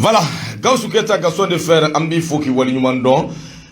Voilà, Gawusu Keyita, Gaston de Fer, an b'i fo k'i waleɲuman dɔn.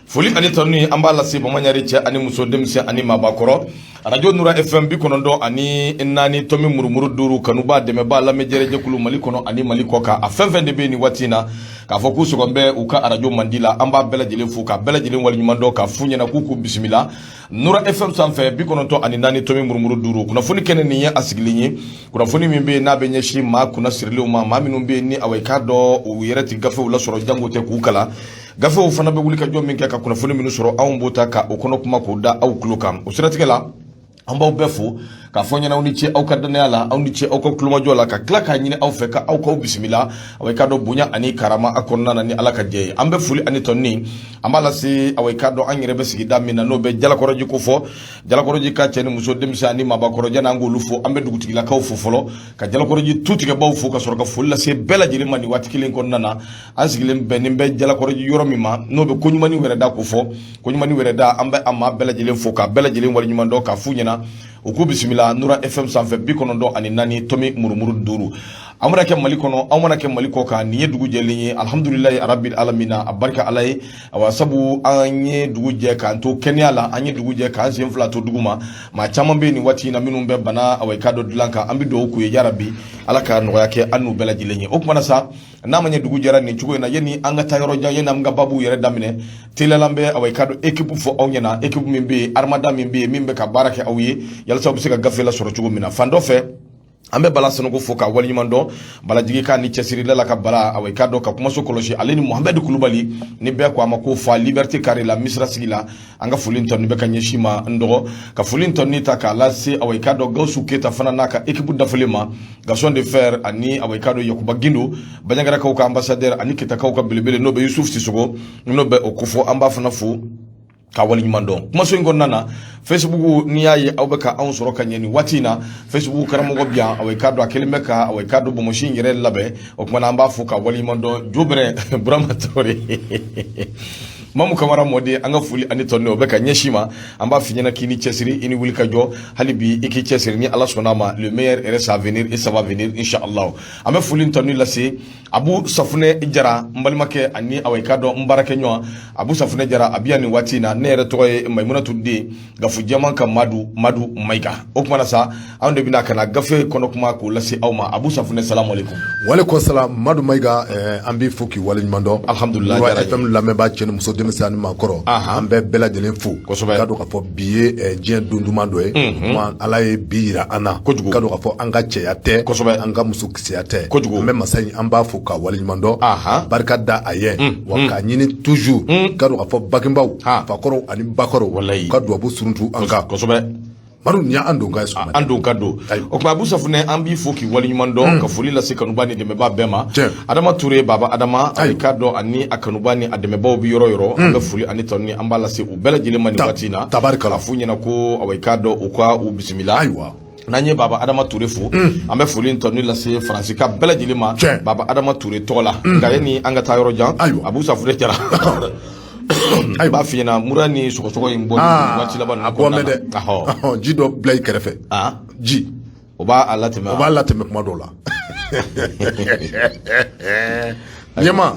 Foli ani tanuni, an b'a lase Bamaɲari cɛ ani muso, denmisɛn ani maabakɔrɔ. Arajo Nura FM 94.5, kanuba, dɛmɛba, lamɛnjɛrɛjɛkulu Mali kɔnɔ ani Mali kɔ kan, a fɛn fɛn de bɛ nin waati in na k'a fɔ k'u sɔgɔn bɛ u ka arajo mandi la, an b'a bɛɛ lajɛlen fo k'a bɛɛ lajɛlen waleɲuman dɔn, k'a f'u ɲɛna k'u k'u bisimila Nura FM sanfɛ, 94.5. Kunnafoni kɛnɛ nin ye a sigilen ye, kunnafoni min bɛ yen n'a bɛ ɲɛsin maa kunna sirilenw ma, maa minnu bɛ yen ni awa i k'a dɔn u yɛrɛ tɛ gafew lasɔrɔ jango tɛ k'u kalan. Gafew fana bɛ wuli ka jɔ min kɛ ka kunnafoni minnu sɔrɔ, anw b'o ta ka o kɔnɔ kuma k'o da aw tulo kan. O siratigɛ la, an b'aw bɛɛ fo k'a fɔ ɲɛna, aw ni ce aw ka danaya la, aw ni ce aw ka kulomajɔ la, ka tila k'a ɲini aw fɛ ka aw k'aw bisimila, awa i k'a dɔn bonya ani karama a kɔnɔna na ni Ala ka jɛ ye. An bɛ foli ani tɔnni an b'a lase, awa i k'a dɔn an yɛrɛ bɛ sigida min na, n'o bɛ Jalakɔrɔji ko fɔ, Jalakɔrɔji ka cɛ ni muso, denmisɛn ani maabakɔrɔ. Janni an k'olu fo, an bɛ dugutigilakaw fo fɔlɔ, ka Jalakɔrɔji tutigɛbaw fo, ka sɔrɔ ka foli lase bɛɛ lajɛlen ma nin waati kelen kɔnɔna na. An sigilen bɛnnen bɛ Jalakɔrɔji yɔrɔ min ma, n'o bɛ Koɲumani wɛrɛda ko fɔ, Koɲumani wɛrɛda, an bɛ a maa bɛɛ lajɛlen fo k'a bɛɛ lajɛlen waleɲuman dɔn, k'a f'u ɲɛna u k'u bisimila Nura FM sanfɛ, 94.5. An mana kɛ Mali kɔnɔ, an mana kɛ Mali kɔ kan, nin ye dugu jɛlen ye, alhamdulilayi arabil alamina, a barika Ala ye. Awa sabu an ye dugu jɛ k'an to kɛnɛya la, an ye dugu jɛ k'an sen fila to dugu ma. Maa caman bɛ yen nin waati in na minnu bɛ bana, awa i k'a dɔn dilan kan, an bɛ dugawu k'u ye, yarabi Ala ka nɔgɔya kɛ an n'u bɛɛ lajɛlen ye. O tuma na sa, n'a ma ɲɛ dugu jɛra nin cogo in na, yanni an ka taa yɔrɔ jan, yanni an ka babu yɛrɛ daminɛ teliyala, an bɛ awa i k'a dɔn équipe fɔ aw ɲɛna, équipe min bɛ yen, armada min bɛ yen, min bɛ ka baara kɛ aw ye yalasa aw bɛ se ka gafe lasɔrɔ cogo min na. Fan dɔ fɛ, an bɛ Bala Sanogo fo k'a waleɲuman dɔn, Balajigi k'a ni cɛsirila la ka bala, awa i k'a dɔn ka kumaso kɔlɔsi, ale ni Mohamɛdi Kulubali ni bɛɛ ko a ma ko fa Liberté Carré la Misira sigi la. An ka foli tɔni bɛ ka ɲɛsin ma n dɔgɔ, ka foli tɔni ta k'a lase, awa i k'a dɔn Gawusu Keyita fana n'a ka équipe dafalen ma, Gaston de Fer ani awa i k'a dɔn Yakuba Gindo, Banjagarakaw ka ambassadeur ani Ketakaw ka belebele, n'o bɛ Yusuf Sisoko, n'o bɛ o kofɔ, an b'a fana fo ka waleɲuman dɔn. Kumaso in kɔnɔna na, Facebook, n'i y'a ye aw bɛ ka anw sɔrɔ ka ɲɛ nin waati in na, Facebook karamɔgɔ bi yan, awa i k'a dɔn a kɛlen bɛ ka awa i k'a dɔn bonbonsi in yɛrɛ labɛn. O tuma na an b'a fo ka waleɲuman dɔn. Jobɛrɛ Burama Traoré, Mamu Kamara mɔden, an ka foli ani tɔni o bɛ ka ɲɛsin ma. An b'a f'i ɲɛna k'i ni cɛsiri, i ni wuli ka jɔ, hali bi i k'i cɛsiri, ni Ala sɔnna a ma, le meilleur reste à venir et ça va venir, inchallah. An bɛ foli tɔni lase Abu Safunɛ Jara, n balimakɛ ani awa i k'a dɔn n baarakɛɲɔgɔn Abu Safunɛ Jara, a bɛ yan nin waati in na. Ne yɛrɛ tɔgɔ ye Mayimunatu den Gafu Jɛman ka Madu Madu Mayiga. O tuma na sa, anw de bɛna ka na gafe kɔnɔ kuma k'o lase aw ma. Abu Safunɛ, salamu aleykum. Walekum salam, Madu Mayiga, an b'i fo k'i waleɲuman dɔn. Alhamdulilayi. Nura FM lamɛnbaa, cɛ ni muso, denmisɛn ani maakɔrɔ, an bɛ bɛɛ lajɛlen fo. Kosɛbɛ. K'a dɔn k'a fɔ bi ye diɲɛ don duman dɔ ye. Kuma Ala ye bi yira an na. Kojugu. K'a dɔn k'a fɔ an ka cɛya tɛ. Kosɛbɛ. An ka musokisɛya tɛ. Kojugu. An bɛ masa in, an b'a fo k'a waleɲuman dɔn. Barika da a ye. Wa k'a ɲini toujours. K'a dɔn k'a fɔ bangebaaw, fakɔrɔw ani bakɔrɔw, Walayi. u ka duwawu suruntu an kan. Madu, nin y'an don ka ye sɔgɔma. An don ka don. O tuma Abu Safunɛ, an b'i fo k'i waleɲuman dɔn, ka foli lase kanuba ni dɛmɛbaa bɛɛ ma. Adama Ture, Baba Adama, a k'a dɔn ani a kanuba ni a dɛmɛbaw bɛ yɔrɔ yɔrɔ, an bɛ foli ani tɔni an b'a lase u bɛɛ lajɛlen ma nin waati in na. Tabarikala. K'a f'u ɲɛna ko awa i k'a dɔn u ka u bisimila. N'an ye Baba Adama Ture fo, an bɛ foli tɔni lase Faransika bɛɛ lajɛlen ma Baba Adama Ture tɔgɔ la. Nka yanni an ka taa yɔrɔ jan, Abu Safunɛ Jara, ayi, b'a f'i ɲɛna mura ni sɔgɔsɔgɔ in bɔ waati laban a bɔ mɛn dɛ. Ji dɔ bila i kɛrɛfɛ. Ji. O b'a a latɛmɛ. O b'a latɛmɛ kuma dɔw la. Ɲɛma,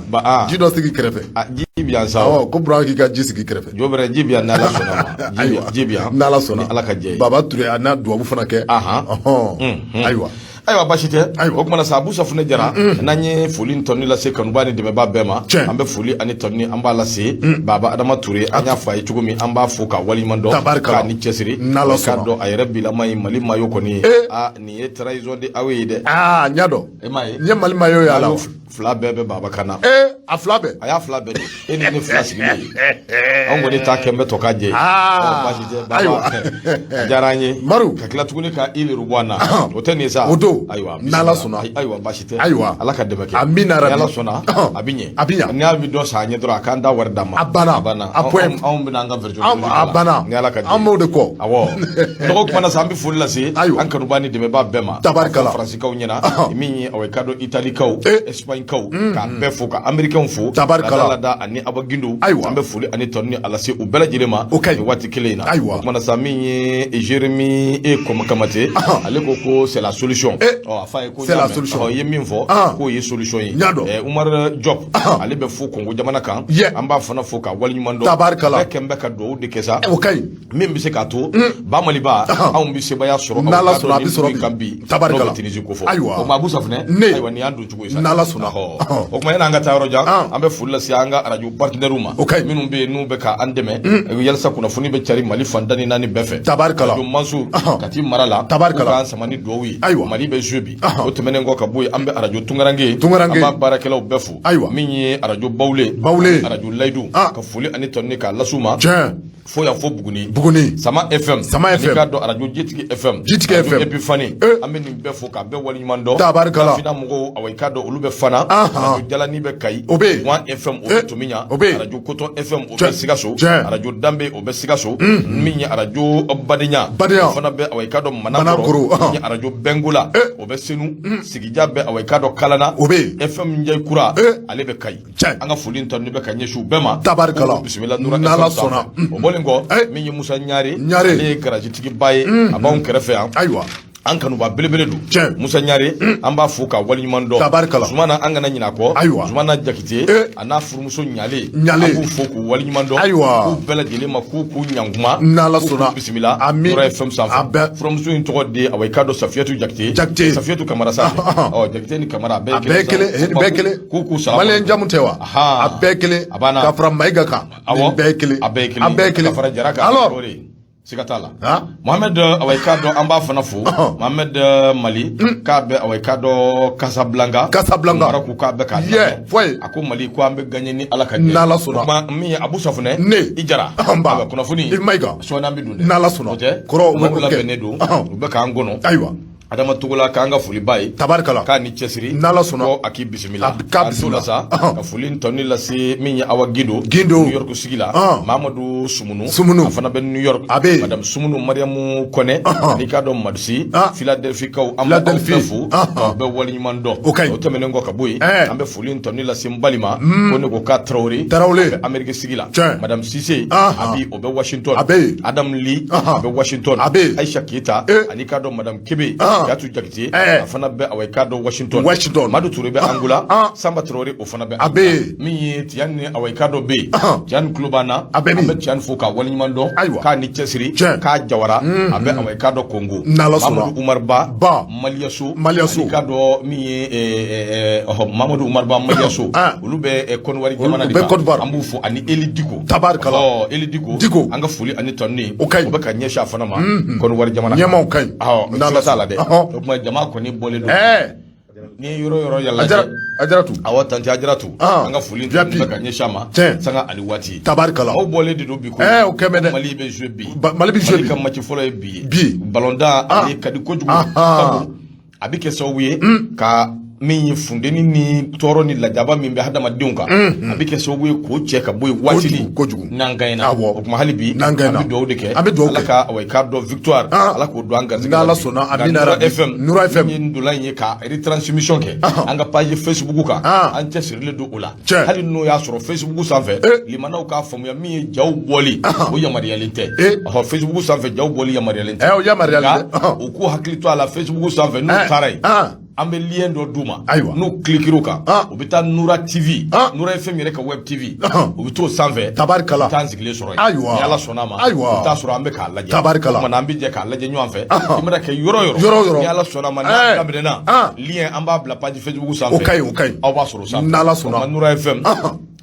ji dɔ sigi kɛrɛfɛ. Ji bi yan sa. Awɔ, ko Burama k'i ka ji sigi kɛrɛfɛ. Jo bɛrɛ, ji bi yan, n'Ala sɔnna ma. Ji bi yan. N'Ala sɔnna. Ni Ala ka jɛ ye. Baba Ture, a n'a duwawu fana kɛ. Ayiwa. Ayiwa, basi tɛ. Ayiwa. O kumana sa, Abu Safunɛ Jara, n'an ye foli ni tɔni lase kanuba ni dɛmɛba bɛɛ ma, an bɛ foli ani tɔni an b'a lase Baba Adama Ture. An y'a fɔ a ye cogo min, an b'a fo k'a waleɲuman dɔn, Tabarikala. k'a ni cɛsiri. N'Ala k'a sɔnna. dɔn a yɛrɛ bilama ye Mali maillot kɔni ye. Aa, nin ye trahison de aw ye dɛ. Aa, n y'a dɔn. E m'a ye. N ye Mali maillot ye a la. Maillot fila bɛɛ bɛ Baba kan na. Ee, a fila bɛɛ. A y'a fila bɛɛ de, e ni ne fila sigilen ye, anw kɔni ta kɛ n bɛ tɔ ka jɛ ye. Aa, Ɔ, baasi tɛ Baba. Ayiwa. A diyara an ye. Maru. Ka tila tuguni ka i leru bɔ an na, o tɛ nin ye sa. O don. Ayiwa. N'Ala sɔnna. Ayiwa, baasi tɛ. Ayiwa. Ala ka dɛmɛ kɛ. Amina rabi. Ni Ala sɔnna, a bɛ ɲɛ. A bɛ ɲɛ. Ni y'a bɛ dɔ san an ye dɔrɔn, a k'an da wari d'an ma. A banna. A banna. A point. Anw bɛna an ka version A banna. Ni Ala ka jɛ. An b'o de kɔ. Awɔ, dɔgɔ kumana sa, an bɛ foli lase Ayiwa. an kanuba ni dɛmɛba bɛɛ ma. Tabarikala. Faransikanw ɲɛna, min ye awa i ka dɔn Italikaw, Espagne. Allemagne kaw k'a bɛɛ fo, ka Américain fo. Tabarikala. Lada ani Aba Gindo. Ayiwa. An bɛ foli ani tanu ni ala se u bɛɛ lajɛlen ma. O ka ɲi. Nin waati kelen in na. Ayiwa. O kumana sa, min ye Jérémy e Kamate, ale ko ko c'est la solution. Eh, Ɔ, a f'a ye ko c'est la n y'a mɛn. solution. Ɔ, i ye min fɔ k'o ye solution ye. N y'a dɔn. Umar Diop, ale bɛ fo Kongo jamana kan. An b'a fana fo ka waleɲuman dɔn. Tabarikala. Bɛɛ kɛn bɛ ka dugawu de kɛ sa. O ka ɲi. Min bɛ se k'a to ba Maliba, anw bɛ sebaaya sɔrɔ. N'Ala sɔnna, a bɛ sɔrɔ bi. Kan bi Tabarikala. n'o bɛ Tunisie ko fɔ. Ayiwa. O ma Abu Safunɛ. Ne. Ayiwa, nin y'an don cogo ye sa. N'Ala sɔnna. Ɔhɔ. O tuma, yanni an ka taa yɔrɔ jan, an bɛ foli lase an ka arajo partenaires ma. O ka ɲi. Minnu bɛ yen n'u bɛ ka an dɛmɛ yalisa kunnafoni bɛ cari Mali fan tan ni naani bɛɛ fɛ. Tabarikala. Radio Mansour, Kati mara la. Tabarikala. U k'an sama ni dugawu ye. Ayiwa. Mali bɛ jouer bi. O tɛmɛnen kɔ ka bɔ yen, an bɛ arajo Tunkaranke. Tunkaranke. An b'a baarakɛlaw bɛɛ fo. Ayiwa. Min ye arajo Bawule. Bawule. Arajo Layidu. Ka foli ani tanu k'a las'u ma. Fo yan fo Buguni. Buguni. Sama FM. Sama Ani FM. k'a dɔn arajo Jitigi FM. Jitigi Radio FM. Epifani. Eh. An bɛ nin bɛɛ fo k'a bɛɛ waleɲuman dɔn. Tabarikala. Fina mɔgɔw, awa, i k'a dɔn olu bɛ Fana. Radio Jalani bɛ Kayi. O bɛ yen. One FM, o bɛ Tomiɲa. O bɛ yen. Radio Coton FM, o bɛ Sikaso. Tiɲɛ. Radio Danbe, o bɛ Sikaso. Min ye arajo Badenya. Badenya. O fana bɛ, awa, i k'a dɔn Manakɔrɔ. Manakɔrɔ, Min ye arajo Bɛngola. Eh. O bɛ Senu. Sigija bɛ, awa, i k'a dɔn Kalana. O bɛ yen. FM Njɛkura. Eh. Ale bɛ Kayi. Tiɲɛ. An ka foli tanu bɛ ka ɲɛsin u bɛɛ ma. Tabarikala. K'u bisimila Nura N'Ala FM sanfɛ. sɔnna. O bɔlen kɔ, Eh. min ye Musa Ɲare. Ɲare. Ale ye garajitigiba ye. A b'anw kɛrɛfɛ yan. Ayiwa. An kanuba belebele don. Tiɲɛ. Musa Ɲare, an b'a fo ka waleɲuman dɔn. Tabarikala. Zumana, an kana ɲinɛ a kɔ. Ayiwa. Zumana Jakite. Eh. A n'a furumuso Ɲale. Ɲale. An b'u fo k'u waleɲuman dɔn. Ayiwa. K'u bɛɛ lajɛlen ma k'u ɲankuma. N'Ala K'u sɔnna. bisimila. Amin. Nura FM sanfɛ. A bɛɛ. Furumuso in tɔgɔ de ye, awa, i k'a dɔn Safiyatu Jakite. Jakite. Safiyatu Kamara sa. Ɔ, Jakite ni Kamara, a bɛɛ A bɛɛ ye kelen, sa. nin bɛɛ ye kelen. K'u salamu. Maliyɛn jamu tɛ wa? Ahan. A bɛɛ kelen. A banna. Ka fara Mayiga kan. Awɔ. Nin bɛɛ ye kelen. A bɛɛ ye kelen. A bɛɛ ye kelen. Ka fara Jara kan. Alors. O de ye. Siga t'a la. Han? Mohamed, awa, i k'a dɔn an b'a fana fo. Mohamed Mali k'a bɛ, awa, i k'a dɔn Casablanca. Casablanca. Maroc, k'a bɛ k'a Yeah, lamɛn. fɔ ye. A ko Mali ko an bɛ gagner ni Ala ka jɛ. N'Ala sɔnna. O tuma, min ye Abu Safunɛ. Ne. I Jara. An ba. Awa, kunnafoni. I Mayiga. Sɔɔni an bɛ don dɛ. N'Ala sɔnna. O tɛ. Kɔrɔ, o bɛ Maaw kɛ. labɛnnen don. U bɛ k'an kɔnɔ. Ayiwa. Adama Togola, k'an ka foliba ye. Tabarikala. K'a ni cɛsiri. N'Ala sɔnna. Ko a k'i bisimila. A k'a K'an t'o la bisimila. sa. Ka foli tɔni lase min ye Awa Gindo. Gindo. New York sigi la. Mamadu Sumunu. Sumunu. A fana bɛ New York. A bɛ yen. Madame Sumunu Mariamu Kɔnɛ. N'i k'a dɔn Madusi. Philadelphie kaw, an bɛ aw Philadelphie. bɛɛ fo. K'aw bɛɛ waleɲuman dɔn. O ka ɲi. O tɛmɛnen kɔ ka bɔ yen. Eh. An bɛ foli tɔni lase n balima. Ko ne ko k'a Tarawele. Tarawele. A bɛ Amérique sigi la. Tiɲɛ. Madame Cissé. Abi, o bɛ Washington. A bɛ yen. Adam Lee. A bɛ Washington. A bɛ yen. Aisha Keita. Eh. Ani k'a dɔn Madame Kebe. Jatu Jakite. Eh. A fana bɛ, awa, i k'a dɔn Washington. Washington. Madu Ture bɛ Angola. Samba Traoré, o fana bɛ A bɛ yen. Min ye Tiɲani ni, awa, i k'a dɔn bɛ yen. Tiɲani tulo b'an na. A bɛ min? An bɛ Tiɲani fo k'a waleɲuman dɔn. Ayiwa. K'a ni cɛsiri. Tiɲɛ. K'a jawara. A bɛ, awa, i k'a dɔn Kongo. N'Ala sɔnna. Mamadu Umar Ba. Ba. Maliyaso. Maliyaso. Ani k'a dɔn min ye ɔhɔ, Mamadu Umar Ba Maliyaso. Olu bɛ Côte d'Ivoire jamana de U bɛ kan. Côte d'Ivoire. An b'u fo ani Eli Diko. Tabarikala. Ɔ, Eli Diko. Diko. An ka foli ani tɔnni. O ka ɲi. O bɛ ka ɲɛsin a fana ma. Côte d'Ivoire jamana kan. Ɲɛmaaw ka ɲi. Awɔ, N'Ala siga t'a la dɛ. sɔnna. O tuma, jama kɔni bɔlen don. Ɛɛ. N'i ye yɔrɔ yɔrɔ yala. Ajaratu. Awɔ, tantie Ajaratu. An ka foli VIP. bɛ ka ɲɛsin a ma. Tiɲɛ. Sanga ani waati. Tabarikala. Aw bɔlen de don bi ko. Ɛɛ, o kɛmɛ dɛ. Mali bɛ jouer bi. Mali bɛ jouer Mali bi. ka match fɔlɔ ye bi ye. Bi. Ballon d'an, ale ka di kojugu. Sabu a bɛ kɛ sababu ye ka min ye funteni ni tɔɔrɔ ni lajaba min bɛ hadamadenw kan, a bɛ kɛ sababu ye k'o cɛ ka bɔ yen waatini. Kojugu, kojugu. N'an gagnera. Awɔ. O tuma, hali bi N'an gagnera. an bɛ dugawu de kɛ. An bɛ dugawu Ala kɛ. ka, awa, i k'a dɔn victoire. Ala k'o don an garisɛgɛ la N'Ala bi. sɔnna, Nka amina Nura rabi. FM. Nura FM. Min ye ndola in ye ka retransmission kɛ. An ka page Facebook kan. An cɛsirilen don o la. Tiɲɛ. Hali n'o y'a sɔrɔ Facebook sanfɛ. Eh. Limanaw k'a faamuya, min ye jaw bɔli, o yamaruyalen tɛ. Eh. Ɔhɔ, Facebook sanfɛ jaw bɔli yamaruyalen tɛ. Eh, o yamaruyalen tɛ. Nka u k'u hakili to a la Facebook sanfɛ n'u Eh. taara yen. An bɛ lien dɔ d'u ma. Ayiwa. N'u cliquer o kan, u bɛ taa Nura TV. Nura FM yɛrɛ ka web TV. U bɛ t'o sanfɛ. Tabarikala. U bɛ t'an sigilen sɔrɔ yen. Ayiwa. Ni Ala sɔnna a ma. Ayiwa. U bɛ taa sɔrɔ an bɛ k'a lajɛ. Tabarikala. O tuma na, an bɛ jɛ k'a lajɛ ɲɔgɔn fɛ. I mana kɛ yɔrɔ yɔrɔ. Yɔrɔ yɔrɔ. Ni Ala sɔnna a ma, n'a Eh. daminɛna. Lien, an b'a bila page Facebook sanfɛ. O ka ɲi, o ka ɲi. Aw b'a sɔrɔ o sanfɛ. N'Ala sɔnna. O tuma, Nura FM.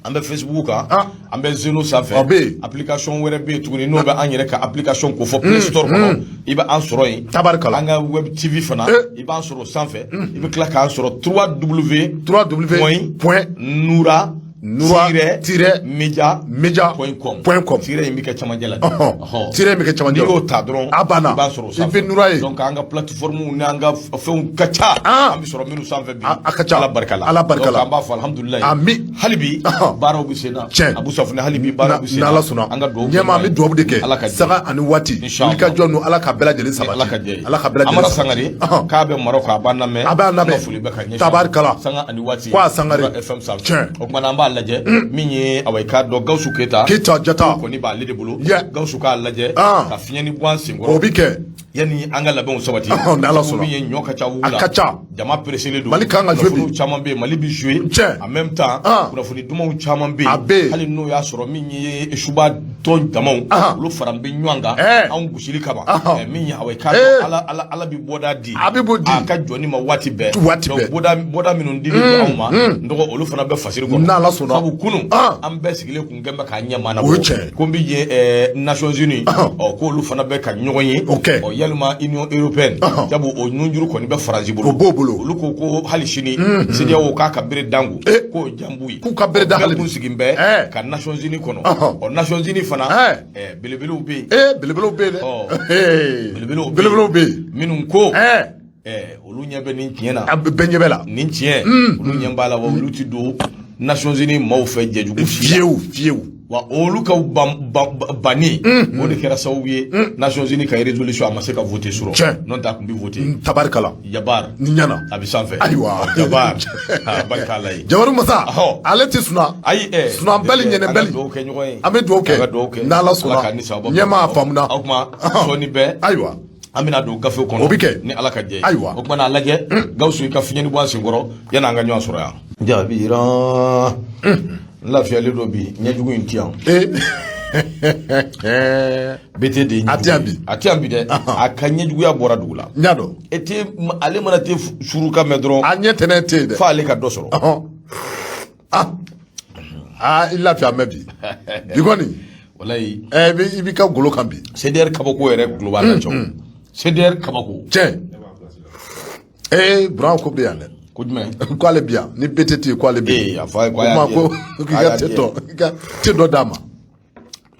An bɛ Facebook kan. An bɛ Zeno sanfɛ. A bɛ yen. Application wɛrɛ bɛ yen tuguni n'o bɛ an yɛrɛ ka application ko fɔ Play Store kɔnɔ. I bɛ an sɔrɔ yen. Tabarikala. An ka web TV fana. Eh. I b'an sɔrɔ o sanfɛ. I bɛ tila k'an sɔrɔ 3W 3W point point Nura Nura tiret tiret media media point com. Point com. Tiret in bɛ kɛ camancɛ la. Ɔhɔn. Tiret in bɛ kɛ camancɛ la. N'i y'o ta dɔrɔn, A banna. i b'a sɔrɔ o I sanfɛ. bɛ Nura ye. Donc an ka plateforme n'an ka fɛnw ka ca. Ah. An bɛ sɔrɔ minnu sanfɛ bi. A ka ca. Ala barika la. Ala barika la. Donc an b'a fɔ alhamdulilayi. Ami. Hali bi baaraw bɛ sen na. Tiɲɛ. Abu Safunɛ, hali bi baaraw bɛ sen na. N'Ala sɔnna. An ka dugawu kɛ Ɲɛma, an bɛ dugawu de kɛ. Ala ka jɛ. Saga ani waati. Inchallah. Wulikajɔ ninnu, Ala ka bɛɛ lajɛlen sabati. Ala ka jɛ ye. Ala ka bɛɛ lajɛlen Amara sabati. Sangare k'a bɛ Maroc, a b'an lamɛn. A b'an lamɛn. An ka foli bɛ ka ɲɛsin. Tabarikala. Sanga ani waati. Ko a Sangare. Nura FM sanfɛ. Tiɲɛ. O tuma na an b'a lajɛ min ye, awa, i k'a dɔn Gawusu Keyita. Keyita Jata. Kɔni b'ale de bolo. Yeah. Gawusu k'a lajɛ. Ah. Ka fiɲɛ ni bɔ an senkɔrɔ. O bi kɛ. Yanni an ka labɛnw sabati. N'Ala sɔnna. Min ye ɲɔ ka ca wugu la. A ka ca. Jama pressélen don. Mali kan ka jouer bi. Kunnafoniw caman bɛ yen, Mali bɛ jouer. Tiɲɛ. En même temps, Ah. kunnafoni dumanw caman bɛ yen. A bɛ yen. Hali n'o y'a sɔrɔ min ye suba tɔn jamaw. Ah. Olu fara bɛ ɲɔgɔn kan. Eh. Anw gosili kama. Ah. Min ye, awa, i k'a Eh. dɔn Ala bɛ bɔda di. A bɛ bɔ di. A ka jɔni ma waati bɛɛ. Waati Donc, bɛɛ. bɔda minnu dilen don anw ma. N dɔgɔ, olu fana bɛ fasiri kɔnɔ. N'Ala sɔnna. Sabu kunun, Ah. an bɛɛ sigilen kun kɛn bɛ k'a ɲɛ maa na O ye bɔ. tiɲɛ. Ko n bɛ yen Nations Unies. Ah. Ɔ, k'olu fana bɛ ka ɲɔgɔn ye. O kɛ. Ɔ, yalima Union européenne. Ah. Sabu o nunjuru kɔni bɛ Faransi bolo. O b'o bolo. Olu ko ko hali sini CEDEAO k'a ka bere dango. Eh. K'o jambu ye. K'u ka bere da Bɛɛ hali bi. kun sigin bɛ Eh. ka Nations Unies kɔnɔ. Ɔhɔn. Ɔ, Nations Unies fana. Eh. Belebelew bɛ yen. Ee, belebelew bɛ yen dɛ. Ɔ. Ee, Belebelew bɛ yen. Belebelew bɛ yen. Minnu ko. Ɛɛ. Olu ɲɛ bɛ nin tiɲɛ na. A bɛɛ ɲɛ bɛ la. Nin tiɲɛ, olu ɲɛ b'a la, wa olu ti don Nations Unies maaw fɛ jɛjugu si la. Fiyewu fiyewu. Wa olu ka banni, o de kɛra sababu ye Nations Unies ka résolution a ma se ka voter sɔrɔ. Tiɲɛ. N'o tɛ, a tun bɛ voter. Tabarikala. Jabar. Ni ɲɛna. A bɛ sanfɛ. Ayiwa. Jabar, a barika Ala ye. Jabaru masa. Ɔhɔ. Ale tɛ suna. Ayi, Sunabali an ka ɲɛnɛbali. dugawu kɛ ɲɔgɔn ye. An bɛ dugawu kɛ. An ka dugawu kɛ. N'Ala sɔnna. Ala k'an ni sababa bɛn. Ɲɛmaa faamuna. O tuma sɔɔni bɛɛ. Ayiwa. An bɛna don gafe kɔnɔ. O bɛ kɛ. Ni Ala ka jɛ ye. Ayiwa. O tuma na a lajɛ, Gawusu, i ka fiɲɛni bɔ an senkɔrɔ yanni an ka ɲɔgɔn sɔrɔ yan. Jabira, n lafiyalen don bi, ɲɛjugu in ti yan. Ee. BT de ye A tɛ yan bi. A tɛ yan bi dɛ. A ka ɲɛjuguya bɔra dugu la. N y'a dɔn. E te ale mana te suruka mɛn dɔrɔn. A ɲɛ tɛnɛ tɛ yen dɛ. F'ale ka dɔ sɔrɔ. Ɔhɔn. Ah. Ah, i lafiya mɛ bi. Bi kɔni. Walayi. Ɛ, i b'i ka golo kan bi. CDR kabako yɛrɛ tulo b'a la cɛw. CDR kabako. Tiɲɛ. Ee, Buran ko bɛ yan dɛ. Ko jumɛn? K'ale bi yan ni BT tɛ yen, k'ale bi Ee, yan. a fɔ a ye ko a O y'a ma jɛ. ko k'i A ka y'a te jɛ. tɔ i ka te dɔ d'a ma.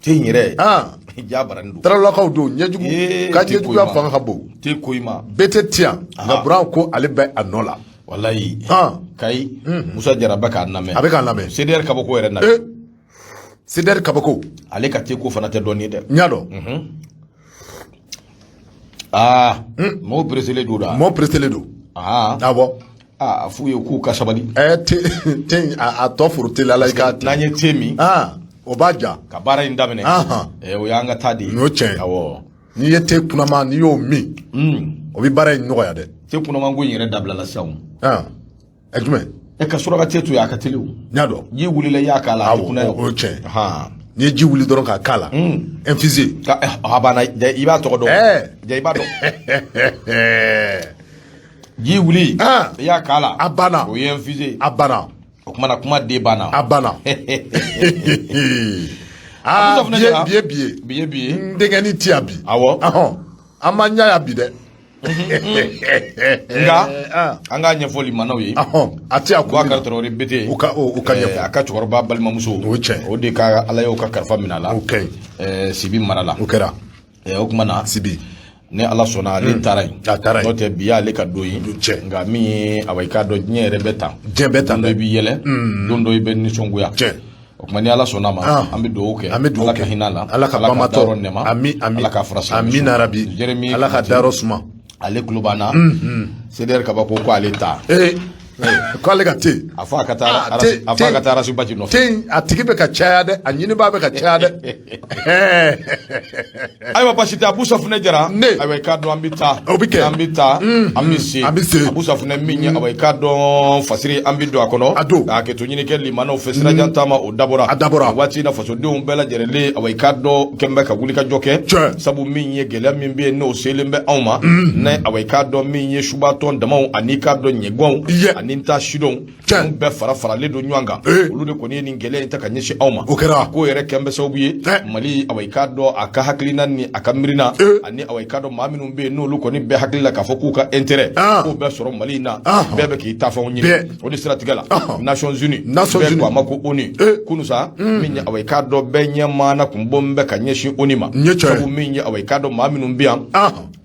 Te in yɛrɛ. Ah. Ja barani don. Tarawelelakaw don ɲɛjugu Ee, ka te ko i ɲɛjuguya ma. fanga ka bon. Te ko i ma. BT tɛ yan nka Buran ko ale bɛ a nɔ la. Walayi. Ah. Kayi Musa Jara bɛ k'a lamɛn. A bɛ k'a lamɛn. CDR kabako yɛrɛ na. Ee, CDR kabako. Ale ka te ko fana tɛ dɔɔnin ye dɛ. N y'a dɔn. Aa, mɔgɔw pereselen don da. Mɔɔ pereselen don. Aa. Awɔ. Aa, a f'u ye k'u ka sabali. Ɛ, te te in, a tɔ foro teliya la i k'a te. N'an ye te min. Ah, o b'a ja. Ka baara in daminɛ. Ahan. O y'an ka taa de ye. O ye tiɲɛ ye. Awɔ. N'i ye te kunnama, n'i y'o min, o bɛ baara in nɔgɔya dɛ. Te kunnama ko in yɛrɛ dabilala sisan o. Ah. Ɛ, jumɛn? E ka suraka te to yen, a ka teli o. N y'a dɔn. Ji wulila, i y'a k'a la, a tɛ Awɔ, kunna ye. o ye tiɲɛ ye. Han. N'i ye ji wuli dɔrɔn k'a k'a la. Infusé. Ka a banna, ja i b'a tɔgɔ dɔn. Ɛɛ. Ja i b'a dɔn. Ji wuli. Ah. I y'a k'a la. A banna. O ye infusé. A banna. O kuma na, kuma den banna. A banna. Aa, Musa fana bi ye jara. bi ye bi ye. Bi ye bi ye. N denkɛnin ti yan bi. Awɔ. Ɔhɔn. An ma ɲa yan bi dɛ. Nka an k'a ɲɛfɔ limanaw ye. Ɔhɔn. A ti yan ko. Bubakari Tarawele BT. O ka ɲɛfɔ. A ka cɛkɔrɔba balimamuso. O ye tiɲɛ ye. O de ka Ala y'o ka kalifa minɛ a la. O ka ɲi. Sibi mara la. O kɛra. O kuma na. Sibi. Ni Ala sɔnna, ale taara yen. A taara yen. N'o tɛ, bi y'ale ka don ye. Tiɲɛ. Nka min ye, awa, i k'a dɔn diɲɛ yɛrɛ bɛ tan. Diɲɛ bɛ tan Don dɔ dɛ. i bɛ yɛlɛ. Don dɔ i bɛ nisɔngoya. Tiɲɛ. O tuma ni Ala sɔnna a ma, Ah. an bɛ dugawu kɛ. An bɛ dugawu Ala ka kɛ. hinɛ a la. Ala ka bamatɔ. dayɔrɔ nɛma. Ami ami. Ala ka fara silamɛ Amina su. rabi. Jeremi Ala ka Konate. dayɔrɔ suma. Ale tulo b'an na. CDR kabako ko ale ta. Ee, k'ale ka te. A fɔ a ka taa Ah, te- a fɔ a ka te- taa Arasi Baci nɔfɛ. Te in, a tigi bɛ ka caya dɛ, a ɲinibaa bɛ ka caya dɛ. Ayiwa, basi tɛ. Abu Safunɛ Jara. Ne. Ayiwa, i k'a dɔn an bɛ taa. O bɛ kɛ. An bɛ taa. An bɛ se. An bɛ se. Abu Safunɛ min ye, ayiwa, i k'a dɔn fasiri, an bɛ don a kɔnɔ. A don. K'a kɛ to ɲini kɛ limanaw fɛ, sirajan taama o dabɔra. A dabɔra. O waati in na, fasodenw bɛɛ lajɛlen, ayiwa, i k'a dɔn kɛn bɛ ka wuli ka jɔ kɛ. Tiɲɛ. Sabu min ye gɛlɛya min bɛ yen, n'o selen bɛ anw ma. Ne, ayiwa, i k'a dɔn min ye subatɔn damaw ani i k'a dɔn ɲɛgɛnw. Iye. Ani Ani n ta sidɔn ninnu bɛɛ fara faralen don ɲɔgɔn kan, olu de kɔni ye nin gɛlɛya in ta ka ɲɛsin anw ma. O kɛra. Ko yɛrɛ kɛn bɛ sababu ye Mali, awa, i k'a dɔn a ka hakilina ni a ka miirina, ani awa, i k'a dɔn maa minnu bɛ yen n'olu kɔni bɛɛ hakili la k'a fɔ k'u ka intérêt k'o bɛɛ sɔrɔ Mali in na, bɛɛ bɛ k'i ta fɛnw ɲini. O de siratigɛ la, Nations Unies, bɛɛ ko a ma ko ONU, kunu sa, min ye, awa, i k'a dɔn bɛɛ ɲɛ maana kun bɔ bɛ ka ɲɛsin ONU ma, sabu min ye, awa, i k'a dɔn maa minnu bɛ yan,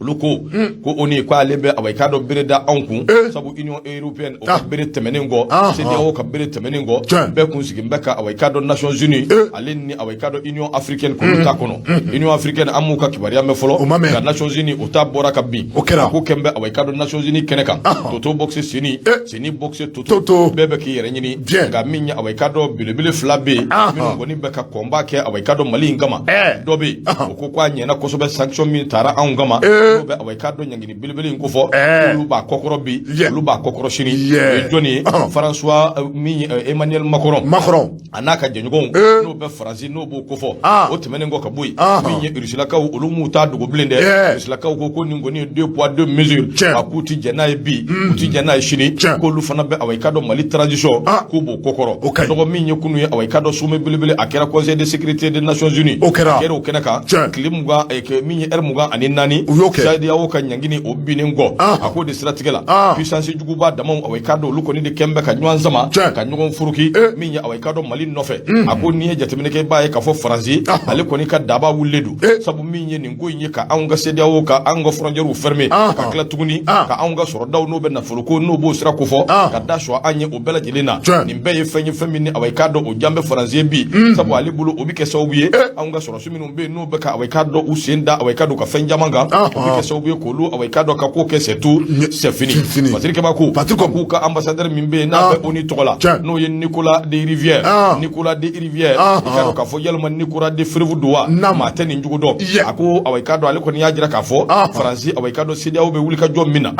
olu ko ko ONU ko ale bɛ, awa, i k'a dɔn bere da anw kun, sabu Union européenne o ka bere tɛmɛnen kɔ, CEDEAO ka bere tɛmɛnen kɔ, bɛɛ kun sigi bɛ ka, awa, i k'a dɔn Nations Unies ale ni, awa, i k'a dɔn Union africaine k'olu ta kɔnɔ. Union africaine, an m'u ka kibaruya mɛn fɔlɔ, nka Nations Unies o ta bɔra ka bin. O kɛra. Ko kɛn bɛ, awa, i k'a dɔn Nations Unies kɛnɛ kan, toto boxe seni seni boxe toto, bɛɛ bɛ k'i yɛrɛ ɲini. Nka min ye, awa, i k'a dɔn belebele fila bɛ yen minnu kɔni bɛ ka combat kɛ, awa, i k'a dɔn Mali in kama, dɔ bɛ yen o ko k'a ɲɛna kosɛbɛ sanction min taara anw kama, n'o bɛ, awa, i k'a dɔn ɲangini belebele in kofɔ, olu b'a kɔkɔrɔ bi, olu b'a kɔkɔrɔ sini. O ye jɔnni ye? François min Emmanuel Macron. Macron. A n'a ka jɛɲɔgɔnw, n'o bɛ Faransi, n'o b'o kofɔ. O tɛmɛnen kɔ ka bɔ yen, min ye Rusilakaw, olu m'u ta dogo bilen dɛ. Rusilakaw ko ko nin kɔni ye deux poids deux mesures, a k'u ti jɛn n'a ye bi, u ti jɛn n'a ye sini, k'olu fana bɛ, awa, i k'a dɔn Mali transition k'u b'o kɔkɔrɔ. Dɔgɔ min ye kunu ye, awa, i k'a dɔn sommet belebele a kɛra Conseil de sécurité des Nations Unies. O kɛra. A kɛra o kɛnɛ kan tile 20, min ye heure 24. U y'o kɛ. CEDEAO ka ɲangini o binnen kɔ, a k'o de siratigɛ la, puissance juguba damaw, awa, i k'a dɔn olu kɔni de kɛn bɛ ka ɲɔgɔn sama, ka ɲɔgɔn furuki, min ye, awa, i k'a dɔn Mali nɔfɛ. A ko n'i ye jateminɛ kɛ, i b'a ye k'a fɔ Faransi ale kɔni ka daba wulilen don, sabu min ye nin ko in ye ka anw ka CEDEAO ka anw ka frontières fermer, ka tila tuguni ka anw ka sɔrɔdaw n'o bɛ nafolo ko n'o b'o sira kofɔ ka da sɔn an ye, o bɛɛ lajɛlen na, nin bɛɛ ye fɛn ye, fɛn min ni, awa, i k'a dɔn o jan bɛ Faransi ye bi, sabu ale bolo o bɛ kɛ sababu ye anw ka sɔrɔsi minnu bɛ yen n'o bɛ ka, awa, i k'a dɔn u sen da, awa, i k'a dɔn ka fɛn caman kan, o bɛ kɛ sababu ye k'olu, awa, i k'a dɔn ka ko kɛ c'est tout, c'est fini. Patrick Kaba ko k'u ka ambassadeur min bɛ yen n'a bɛ ONU tɔgɔ la, n'o ye Nicolas de Rivière, Nicolas de Rivière, i k'a dɔn k'a fɔ yalima Nicolas de Frevu don wa, maa tɛ nin jugu dɔn. A ko, awa, i k'a dɔn ale kɔni y'a jira k'a fɔ Faransi, awa, i k'a dɔn CEDEAO bɛ wuli ka jɔ min na,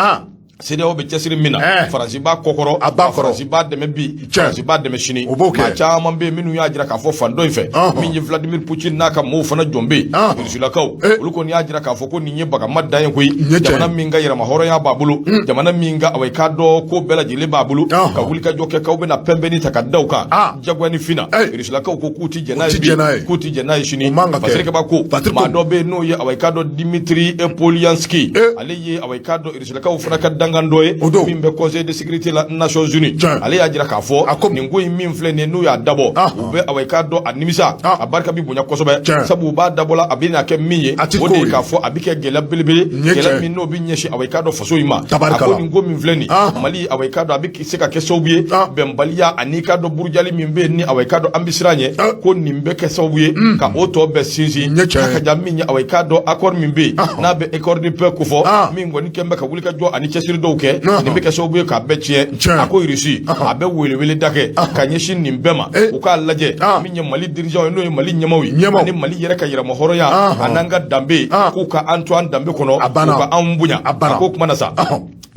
CEDEAO bɛ cɛsiri min na, Faransi b'a kɔkɔrɔ, a b'a kɔrɔ, Faransi b'a dɛmɛ bi, Faransi b'a dɛmɛ sini. O b'o kɛ. Maa caman bɛ yen minnu y'a jira k'a fɔ fan dɔ in fɛ, min ye Vladimir Poutine n'a ka mɔɔw fana jɔn bɛ yen, Rusilakaw, olu kɔni y'a jira k'a fɔ ko nin ye bagama dan ye koyi. Jamana min ka yɛrɛma hɔrɔnya b'a bolo, jamana min ka, awa, i k'a dɔn ko bɛɛ lajɛlen b'a bolo, ka wuli ka jɔ kɛ k'aw bɛna pɛnpɛnni ta ka da u kan jagoya ni fin na, Rusilakaw ko k'u ti jɛn n'a ye bi, k'u ti jɛn n'a ye sini. Patrick Kaba ko maa dɔ bɛ yen n'o ye, awa, i k'a dɔn Dimitri Polianski, ale ye, awa, i k'a dɔn Rusilakaw fana ka dankan dɔ ye min bɛ Conseil de sécurité la Nations Unies, ale y'a jira k'a fɔ nin ko in min filɛ nin ye, n'u y'a dabɔ, u bɛ, awa, i k'a dɔn a nimisa a barika bɛ bonya kosɛbɛ, sabu u b'a dabɔ la a bɛna kɛ min ye, o de ye k'a fɔ a bɛ kɛ gɛlɛya belebele, gɛlɛya min n'o bɛ ɲɛsin, awa, i k'a dɔn faso in ma. A ko nin ko min filɛ nin Mali, awa, i k'a dɔn a bɛ se ka kɛ sababu ye bɛnbaliya ani i k'a dɔn burujali min bɛ yen ni, awa, i k'a dɔn an bɛ siran ɲɛ, ko nin bɛ kɛ sababu ye ka o tɔ bɛɛ sinsin ka ja. Min ye, awa, i k'a dɔn accord min bɛ yen n'a bɛ accord de paix kofɔ, min kɔni kɛn bɛ ka wuli ka jɔ ani cɛsiri dɔw kɛ, nin bɛ kɛ sababu ye k'a bɛɛ tiɲɛ. A ko Russie a bɛ welewele da kɛ ka ɲɛsin nin bɛɛ ma, u k'a lajɛ min ye Mali dirigeant ye, n'o ye Mali ɲɛmaaw ye, ani Mali yɛrɛ ka yɛrɛmahɔrɔnya a n'an ka danbe, k'u ka an to an danbe kɔnɔ, u ka anw bonya. A ko kuma na sa,